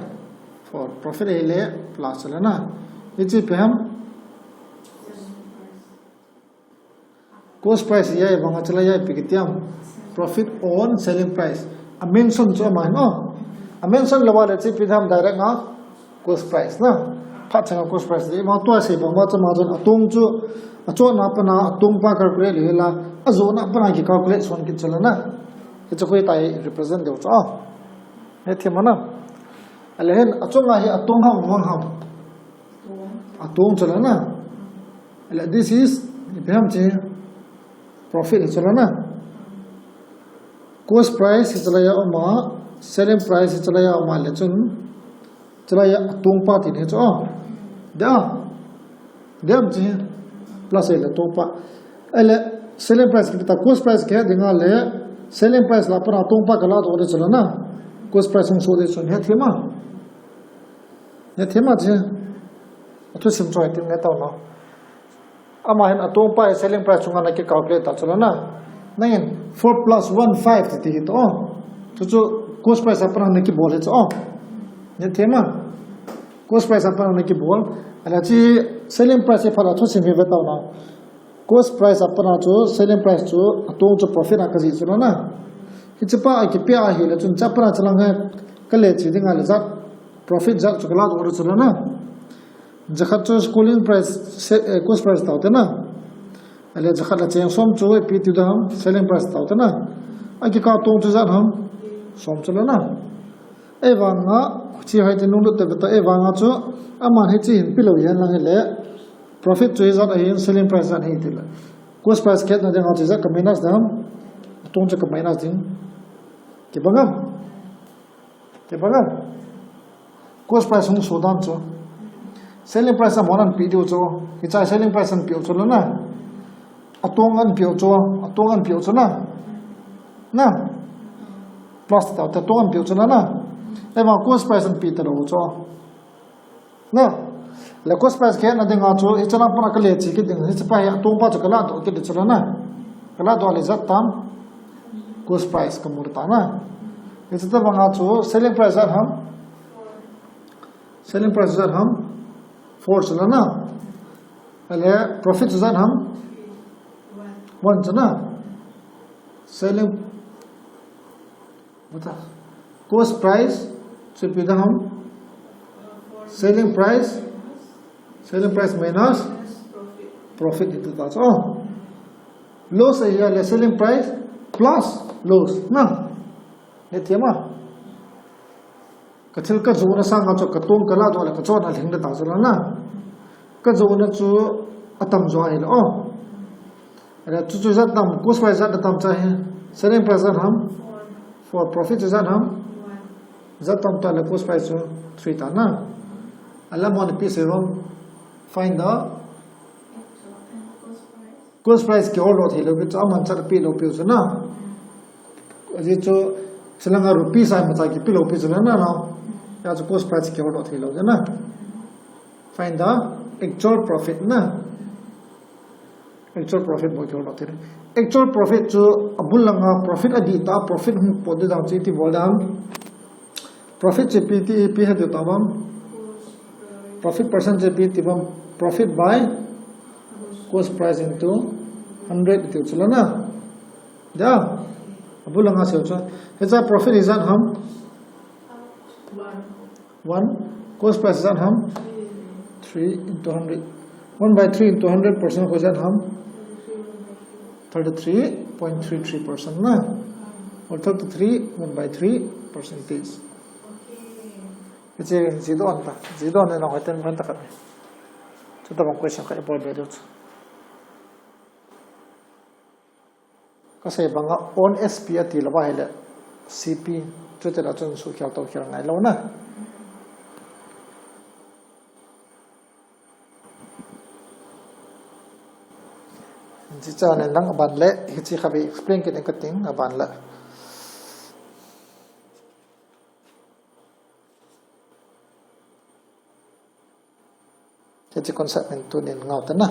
four. Profit ahile plus chu la na. Hiche ipi ham. Cost price a ahivang a chu la a ipi kiti ham. Profit on selling price. A mention chu ama hin o. A mention lou a le chu ipi ham direct a. Cost price na. Phat chang a cost price le, ahivang tua sei bang ma chu ama chun atung chu, acho na pana atung pa calculate le la, ajo na pana kicalculate son kit chu la na. Hichu khu iti represent diu chu. Hethem na. Ahile hin achunga hi atung ham, mang ham. Atung chu la na. Ahile this is, ipi ham chu. Profit chu la na. Cost price chu la a um a, selling price chu la a um a le chun. Chu la a tung pa ti ni chu. Oh. Dia. Diam chu. Plus ahile tung pa. Ahile selling price kipe ta cost price kihe ding a le selling price lah a pana tung pa kala doh le chu la na. Cost price hung so le chun hethem a. Hethem a chu. Athusim chu itin ngai tau na. Ama hin atung pa hi selling price chunga na kicalculate ta chu la na. Nangin four plus one five ti ti hi to. Chu chu cost price a pana na kibol hi chu. Hethem a. Cost price a pana na kibol. Ahile chu selling price hi phat a thusim hi ve tau na. Cost price a pana chu selling price chu atung chu profit a kaji chu la na. Hiche pa a kipe ahile chun chapana chu la nge kale chi ding a le ijat. Profit ijat chu kala doh chu la na. Jakhat chu cooling price, se-, eh, cost price tau te na. Ahile jakhat le cheng som chu ipi ti da ham, selling price tau te na. Akikah tong chu ijat ham, som chu la na. Ahivang a, chi hai te nung lut te ta, ahivang a chu, aman hiche hin pilou hihen lang hile. Profit chu ijat ahin, selling price ijat hi ti le. Cost price khetna ding a chu ijat ka minus da ham, tong chu ka minus ding. Kibang ham. Kibang ham. Cost price hung so dan chu. Selling price a mon an pe diu chu. Hiche selling price an pe u chu la na. Atong an pe u chu. Atong an pe u chu na. Na. Plus ta, atong an pe u chu la na. Ahivang cost price an pe talou chu. Na. Le cost price khetna ding a chu, hiche lang pana kale chi kit ding, hiche pa hi atong pa chu kala doh kit ding chu la na. Kala doh le ijat tam. Cost price kamu ta na. Hiche tabang a chu, selling price ijat ham. Selling price ijat ham. Four chu la na. Ahile profit chu ijat ham. One chu na. Selling Bata. Cost price, chu ipi da ham. Selling price, selling price minus profit iti ta chu. Oh. Loss ahi le selling price plus loss. Na. Hethem a. Ka thil ka jona sanga chu ka tong ka la doh le ka chon a lhing le ta chu la na. Ka jona chu atam jo ahi le. Oh. Chu chu ijat tam, cost price ijat tam cha hi. Selling price ijat ham? Four. Profit chu ijat ham? Ijat tam ta le cost price chu three ta na. Ala mon pi se rom. Find the cost price kihol lou thei lou pi chu, aman chat pi lou pi chu na. Ajeh chu, selanga rupees a imacha kipe lou pi chu na na. Ya chu cost price kihol lou thei lou na. Find the actual profit na. Actual profit bol kihol lou thei. Actual profit chu abul langa profit adih ta, profit hung pot ding jong chu iti bol dam. Profit chu ipi ti, ipi hiding ta bang. Profit percent chu ipi ti bang. Profit by cost price into hundred iti chu la na. Ya. Abul langa sei chu. Hicha profit ijat ham? One. Cost price ijat ham? Three into hundred. One by three into hundred percent koi ijat ham? Thirty-three point three three percent na. Or thirty-three, one by three percentage. Hiche jih doh ta. Jih doh na hoi ten hoi ta ka. Chuti bang question khat ibol be diu chu. Kasei banga own S P ati lou va ahile C P, chuti la chun sukhel tokhel ngai lou na. Hiche chan in lang aban le, hiche kha be explain kit in kating aban le. Hiche concept in tunin ngau ta na.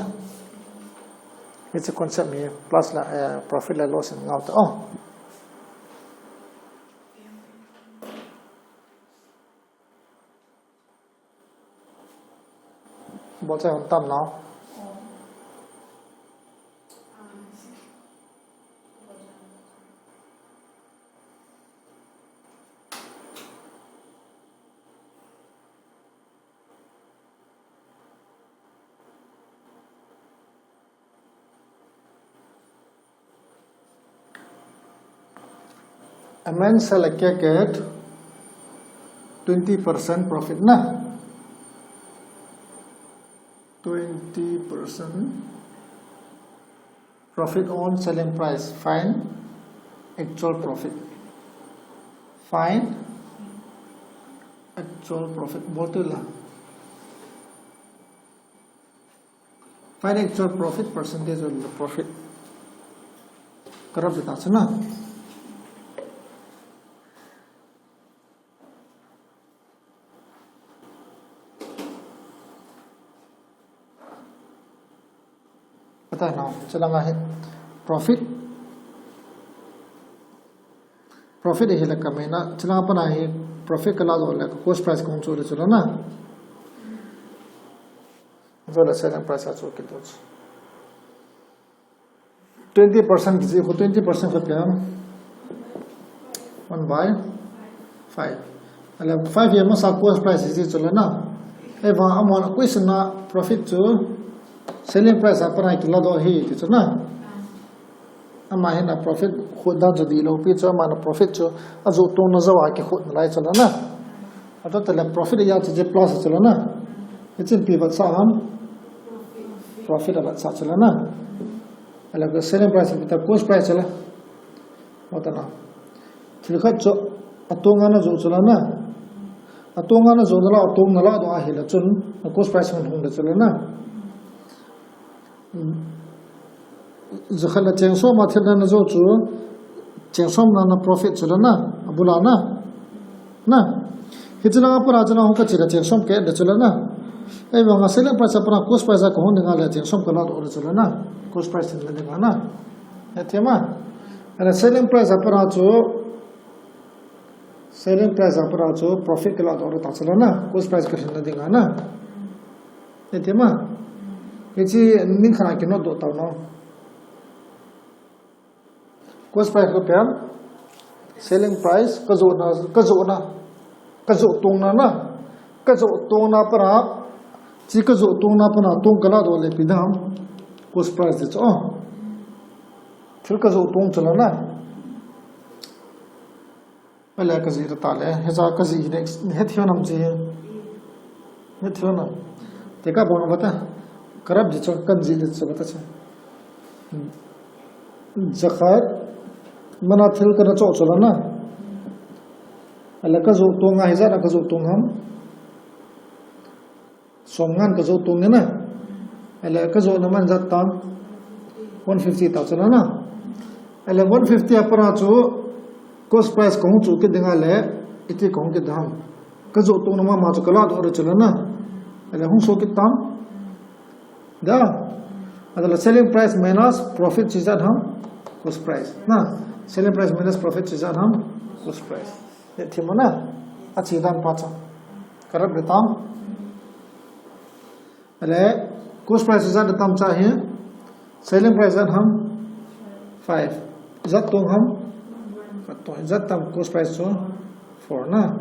Hiche concept hi plus la, eh, profit la loss in ngau ta. Oh. Bol chai hon tam nau. A man sell a cake at twenty percent profit na. Twenty percent profit on selling price. Find actual profit. Find actual profit. Bol tu la. Find actual profit percentage of the profit. Ka rap ding ta chu na. Ka ta na, chulanga hi profit. Profit hi la ka main na, chulanga pat a hi profit ka la doh le cost price ka hung chu le chu la na. Chu la selling price a chu kit doh chu. Twenty percent kiti khu, twenty percent kha ipi ham? One by five. Ahile five hi amasa cost price hi chu la na. Ahivang amahon a question a profit chu selling price a pat a kila doh ahi ti chu na. Ama hin a profit khut dan chu dihlou pi chu, ama na profit chu ajoh tong na jou a kikhut nalai chu la na. Ato tale profit a chu plus chu la na. Hiche ipi vetsah ham? Profit a vetsah chu la na. Ahile selling price ipi ta, cost price chu la. Mo ta na. Thil khat chu atonga na joh chu la na. Atonga na joh nalai, atong nalai doh ahile chun cost price hung hung le chu la na. Jakhat le cheng som a thil na na joh chu, cheng som na na profit chu la na, abul a na. Na. Hiche langa pat a chu na hung ka chi le cheng som ka et le chu la na. Ahivanga selling price a pat a cost price a ka hung ding a le cheng som ka la doh le chu la na. Cost price hin la ding a na. Ya thei ma. Ahile selling price a pat a chu Selling price a pat a chu profit ka la doh le ta chu la na, cost price ka hil na ding a na. Ya thei ma. Hiche ning khat a ki note doh tau na. Cost price ka ipi ham? Selling price ka joh na, ka joh na, ka joh tong na na. Ka joh tong na pat a, hiche ka joh tong na pat a tong ka la doh le ipi ding ham? Cost price ti chu. Oh. Thil ka joh tong chu la na. Ahile ka jih ta le, hicha ka jih hi next, het hiu nam chi. Het hiu nam. Te ka bol vata. Ka rap jih chu, ka jih jih chu vata chu. Hmm. Jakhat mana thil kana cho cho la na. Ala ka jo tong a hijat ka jo tong ham. Som ngan ka jo tong na. Ala ka jo na man jat tam. One fifty ta cho la na. Ala one fifty a para chu cost price kong chu ki dinga le iti kong ki dam. Ka jo tong na ma ma chu ka la do re cho la na. Ala hung so ki tam. Da. Adala selling price minus profit chu ijat ham cost price. Na. Selling price minus profit chu ijat ham cost price. Ye thim na. Achi dan pa cha. Karap de tam. Ale cost price ijat de tam cha hi. Selling price ijat ham five. Ijat tong ham. Ijat tam cost price chu four na.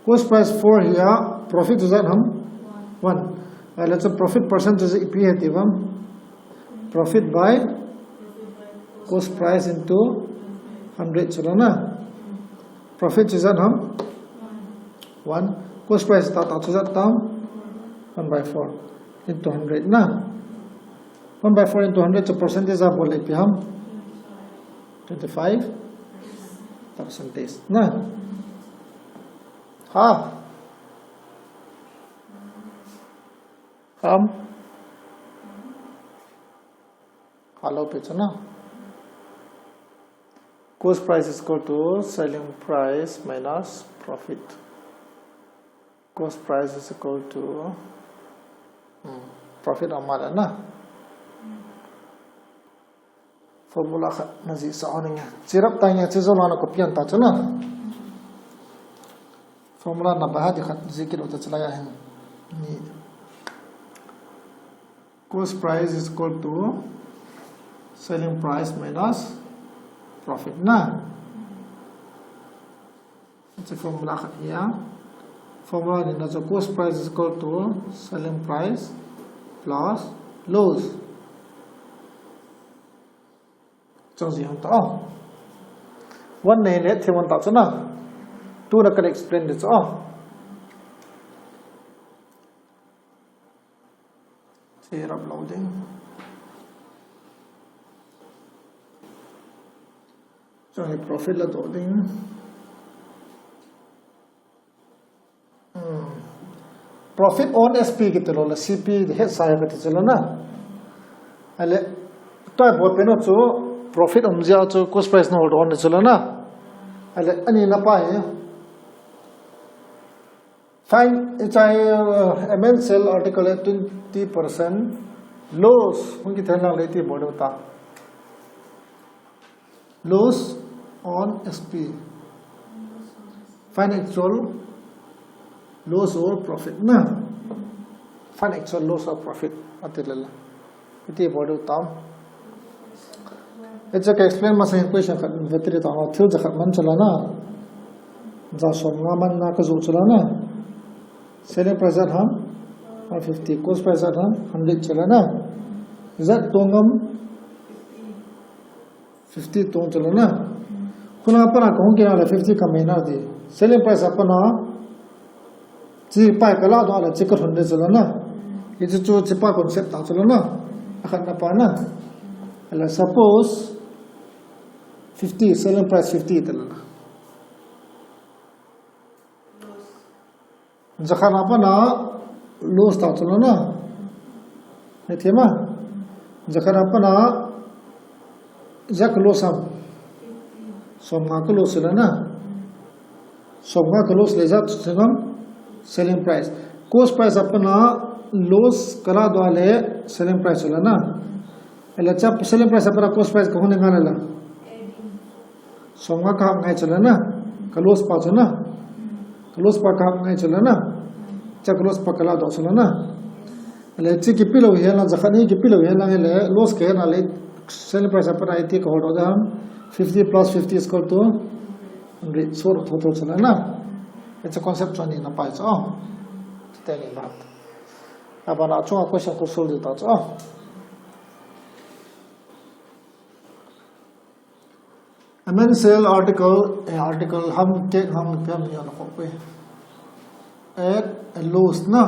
Cost price four hi a profit chu ijat ham one. Let's say profit percentage ipi he ti vam. Profit by cost price into hundred chu la na. Profit chu ijat ham one. Cost price ta ta chu ijat tam one by four into hundred na. One by four into hundred chu percentage a bol ipi ham. Twenty five percentage na. Ha. Ham. Hello, pechana. Cost price is equal to selling price minus profit. Cost price is equal to profit amount na. Formula khat na ji sa oninga. Chirap ta nga chi zo la na copy an ta chana. Formula na ba ha di khat ji ki lo ta chala ya hin. Ni. Cost price is equal to selling price minus profit na. It's a formula khat ya. Formula ni na chu cost price is equal to selling price plus loss. Chang ji hon ta. One nei le thim hon ta chana. Tu na kan explain de chu. Chirap lo ding. Chang hi profit la do ding. Profit on S P kiti lo la C P he sa ya kati chu la na. Ale, tai bo pe no chu profit um jia chu cost price na hold on chu la na. Ale, ani na pa he. Fine, ichai M N sale article at twenty percent loss hung ki thang lang le ti bo ta. Loss on S P. Find actual loss or profit na. Find actual loss or profit. Ati lala. Iti bodu tam. It's okay, explain masa hin question khat vetri ta. Thil jakhat man chala na. Ja som nga man na ka jo chala na. Selling price at ham one fifty. Cost price at ham hundred chala na. Ijat tongam fifty tong chala na. Khuna pana kahung kina la fifty ka maina di. Selling price apana chi pai kala do la chi ka hundred chala na. Iti chu chi pa concept ta chala na. Akhat na pa na. Ala suppose fifty, selling price fifty tala na. Jakhat na pana loss ta chala na. He thema. Jakhat na pana jak loss am. Som nga ka loss la na. Som nga ka loss le jat singam selling price. Cost price apana loss kala do le selling price la na. Ela cha selling price apana cost price ka hone nga la. Som nga ka hap ngai chala na, ka loss pa chala na, ka loss pa ka hap ngai chala na, cha ka loss pa kala do chala na. Le chi ki pilo hi la, jakhat ni ki pilo hi la, le loss ke na le, selling price apana iti ka hold on, fifty plus fifty is equal to hundred, so tho tho chala na. It's a concept chani na pai cho. Teni mat. Abana chunga question ko solve ta cho. M N sale article, eh, article ham, tek ham, piam, ya na ko pe. At a loss na.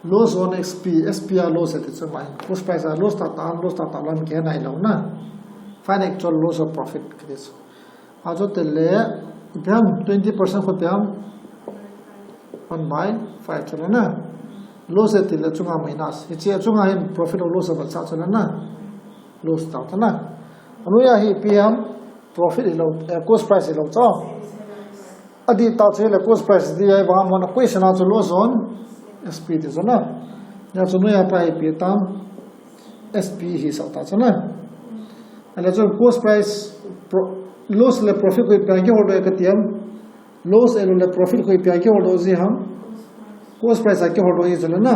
Loss on S P, S P a loss ati chu mai. Cost price a loss tah tah, loss tah tah lon ke nai lo na. Find actual loss or profit kiti chu. A chu tile, ipi ham twenty percent khu ipi ham one by five chu na. Loss ati le chunga minus. Hiche chunga hin profit or loss a balsa chu na. Loss tah chu na. Anoiya hi ipi ham profit hi lo, eh, cost price hi lo chu. Adih tah chu le cost price ti a, ahivang a question a chu loss on S P ti chu na. Hia chu noiya pa hi ipi tam S P hi sah tah chu na. Ahile chu cost price, pro-, loss le profit khu ipi a kihol doh e kati ham. Loss ahilou le profit khu ipi a kihol doh ji ham. Cost price a kihol doh ji chu le na.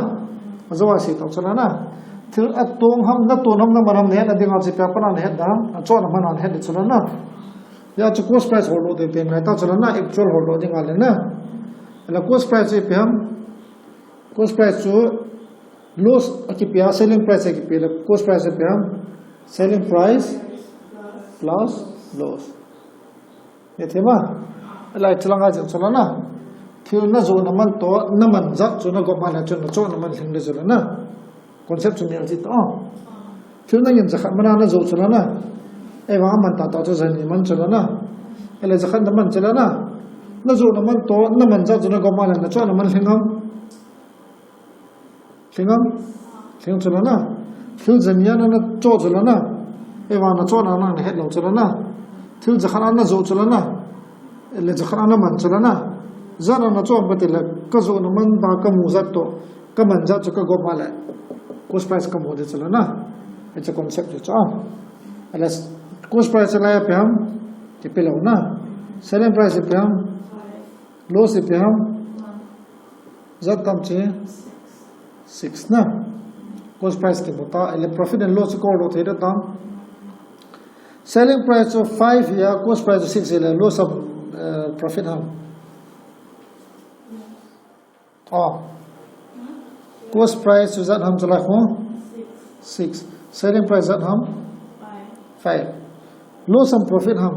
Ajou a sei tau chu le na. Thil atong ham, na ton ham, na man ham, na het na ding a chu ipi a pat na het ding ham. Achoh na man a het ding chu le na. Hia chu cost price hol doh ding pen ngai tau chu le na. Actual hol doh ding a le na. Ahile cost price chu ipi ham. Cost price chu loss a kipe a, selling price a kipe le cost price chu ipi ham. Selling price plus loss. Hethei ma, lai chu langa jeng chu le na. Thil na joh na man toh, na man jat chu na gop ma le chun na choh na man lhing le chu le na. Concept chu neo ji tah. Thil na ngin jakhat man a na joh chu le na. Ahivang a man tah tah chu jani man chu le na. Ahile jakhat na man chu le na. Na joh na man toh, na man jat chu na gop ma le na choh na man lhing ham. Lhing ham? Lhing chu le na. Thil jani a na, na choh chu le na. Ahivang na choh na na het lou chu le na. Thil jakhat a na joh chu le na. Le jakhat a na man chu le na. Jat a na choh pa ti le ka joh na man ba ka mu jat toh. Ka man jat chu ka gop ma le. Cost price ka mu ding chu le na. Hiche concept chu chu a. Ahile cost price chu lai ipi ham. Ti pe lou na. Selling price ipi ham. Loss ipi ham. Jat tam chu six na. Cost price kimu ta, ahile profit and loss chu kihol doh thei ding tam. Selling price chu five hia, cost price chu six hile, loss ham, eh, profit ham. Oh. Cost price chu jat ham chu lai khu? Six. Selling price jat ham? Five. Loss ham profit ham?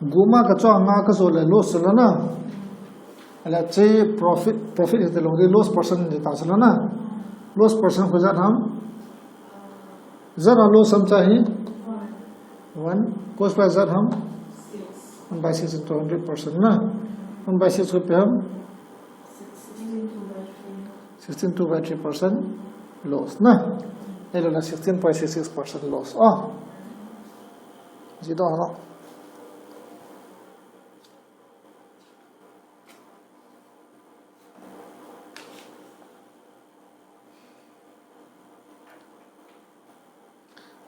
Gup ma ka choh nga ka joh le loss chu le na. Ahile chu profit, profit hiti lou ding, loss percent hiti ta chu le na. Loss percent khu jat ham? Jat a loss ham cha hi? One. Cost price jat ham? One by six into hundred percent na. One by six khu ipi ham? Sixteen two by three percent loss na. Ahile la sixteen point six six percent loss. Oh. Ji doh na.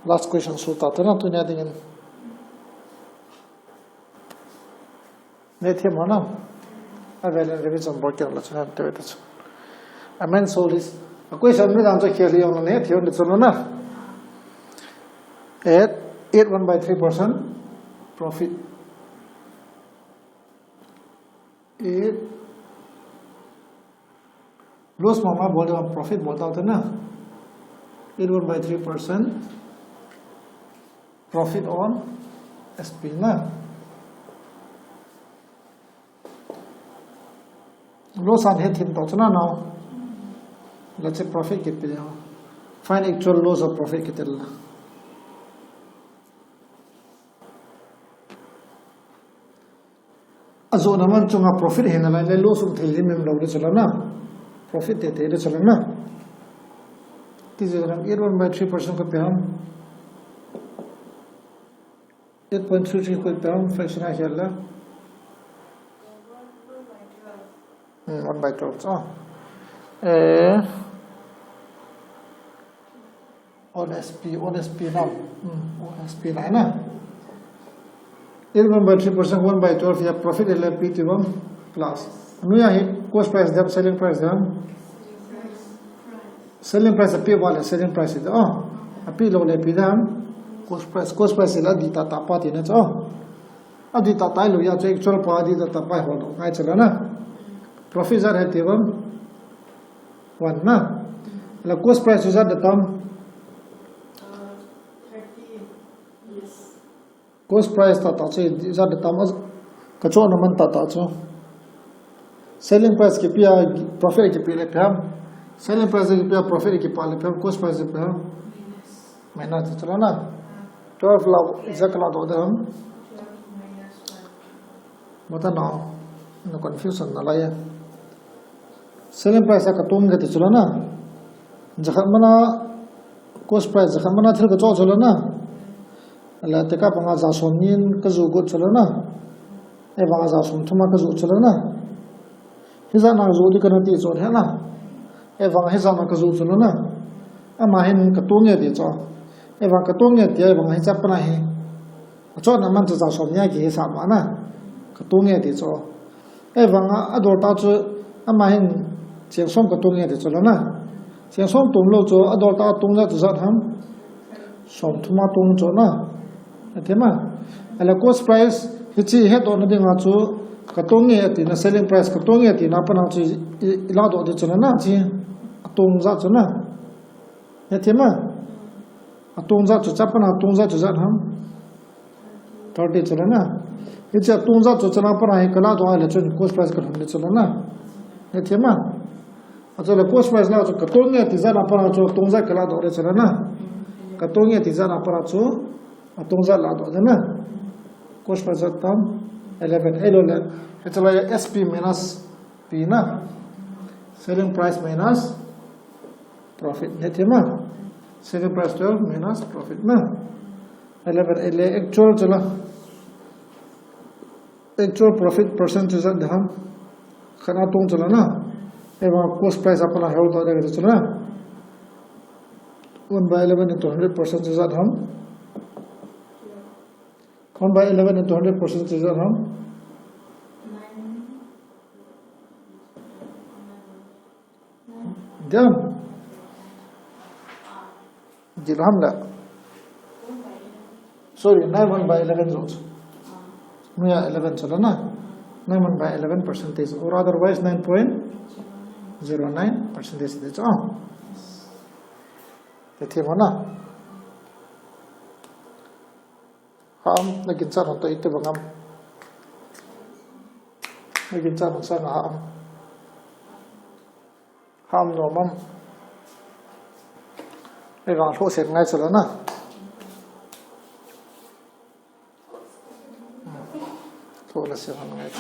Last question su ta tena tunia dingin. Nei thiam ho na. Avel in revision bol kit la chun te ta chu. Amen, so this. A question mi dan chu khel hi ong nei thiam ni chu na. Eight, eight one by three percent profit. Eight. Loss mama bol ding, profit bol tau te na. Eight one by three percent profit on S P na. Loss an het thim tau chu na now. Let's say profit kiti. Find actual loss or profit kiti la. Ajoh na man chunga profit hi nalai le loss um thei lim em lou le chu le na. Profit teitei le chu le na. Ti chu le eight one by three percent khu ipi ham. Eight point three three khu ipi ham, fraction a khel le. Hmm, one by twelve. Ah. Eh. On S P, on S P now. Hmm, on S P na, na. Eight one by three percent, one by twelve, ya profit le P T one plus. Anoiya hi cost price dam, selling price dam. Selling price api uva le selling price dam. Oh, api lou le ipi dam. Cost price, cost price la adih tah tah pa tina chu. Oh. Adih tah tah lou ya chu actual pa adih tah tah pa ho lou. Ngai chu le na. Profit jat hi ti uvam. One na. La cost price jat ding tam. Cost price tah tah chu jat ding tam, ka choh na man tah tah chu. Selling price kipe a profit kipe le ipi ham. Selling price kipe a profit kipe le ipi ham. Cost price kipe ham. Minus ti chula na. Twelve la ijakai ladoh ding ham. Mata na. Na confusion nalai e. Selling price a katong nge ti chula na. Jakhat mana cost price jakhat mana thil kachoh chula na. Ala tekah panga ja som ni in kajoh got chula na. Ahivanga ja som thum a kajoh chula na. Hijat na joh ding kana ti chu ahi na. Ahivanga hijat na kajoh chula na. Ama hin katong nge ti chu. Ahivanga katong nge ti ahivanga hiche a pat na hi. Achohna man chu ja som ni a kihisah ma na. Katong nge ti chu. Ahivanga adol tah chu ama hin cheng som katong nge ti chula na. Cheng som tom lou chu adol tah a tong jat chu ijat ham. Som thum a tong chu na. Athema. Ahile cost price hiche hedoh na dinga chu katong nge tina selling price katong nge tina pat na chu i, i, iladoh ding chula na hiche atong jat chu na. Athema. Atong jat chu hiche a pat na atong jat chu ijat ham. Thirty chula na. Hiche atong jat chu hiche a pat na hi kaladoh a ahile chun cost price kalhun ding chula na. Athema. Achule cost price la chu katong nge ti jat a pat na chu atong jat kaladoh ding chula na. Katong nge ti jat a pat na chu atong jat ladoh ding na. Cost price jat tam eleven. Ahilou le. Hiche la S P minus P na. Selling price minus profit. Athema. Selling price twelve minus profit na. Eleven, ele actual chula. Actual profit percent chu ijat ding ham. Khat na tong chula na. Ahivanga cost price a pat na hol ta ding chula na. One by eleven into hundred percent chu ijat ham. One by eleven into hundred percent chu ijat ham. Dam. Gilham la. Sorry, nine one by eleven jong. Muya eleven chula na. Nine one by eleven percentage, or otherwise nine point zero nine percentage de chu. Te thim na. Ham, na ginchat hon toh iti bang ham. Na ginchat hon sang ham. Ham nom am. Ei vang lhoh sel ngai chula na. Lhoh la sel ngai.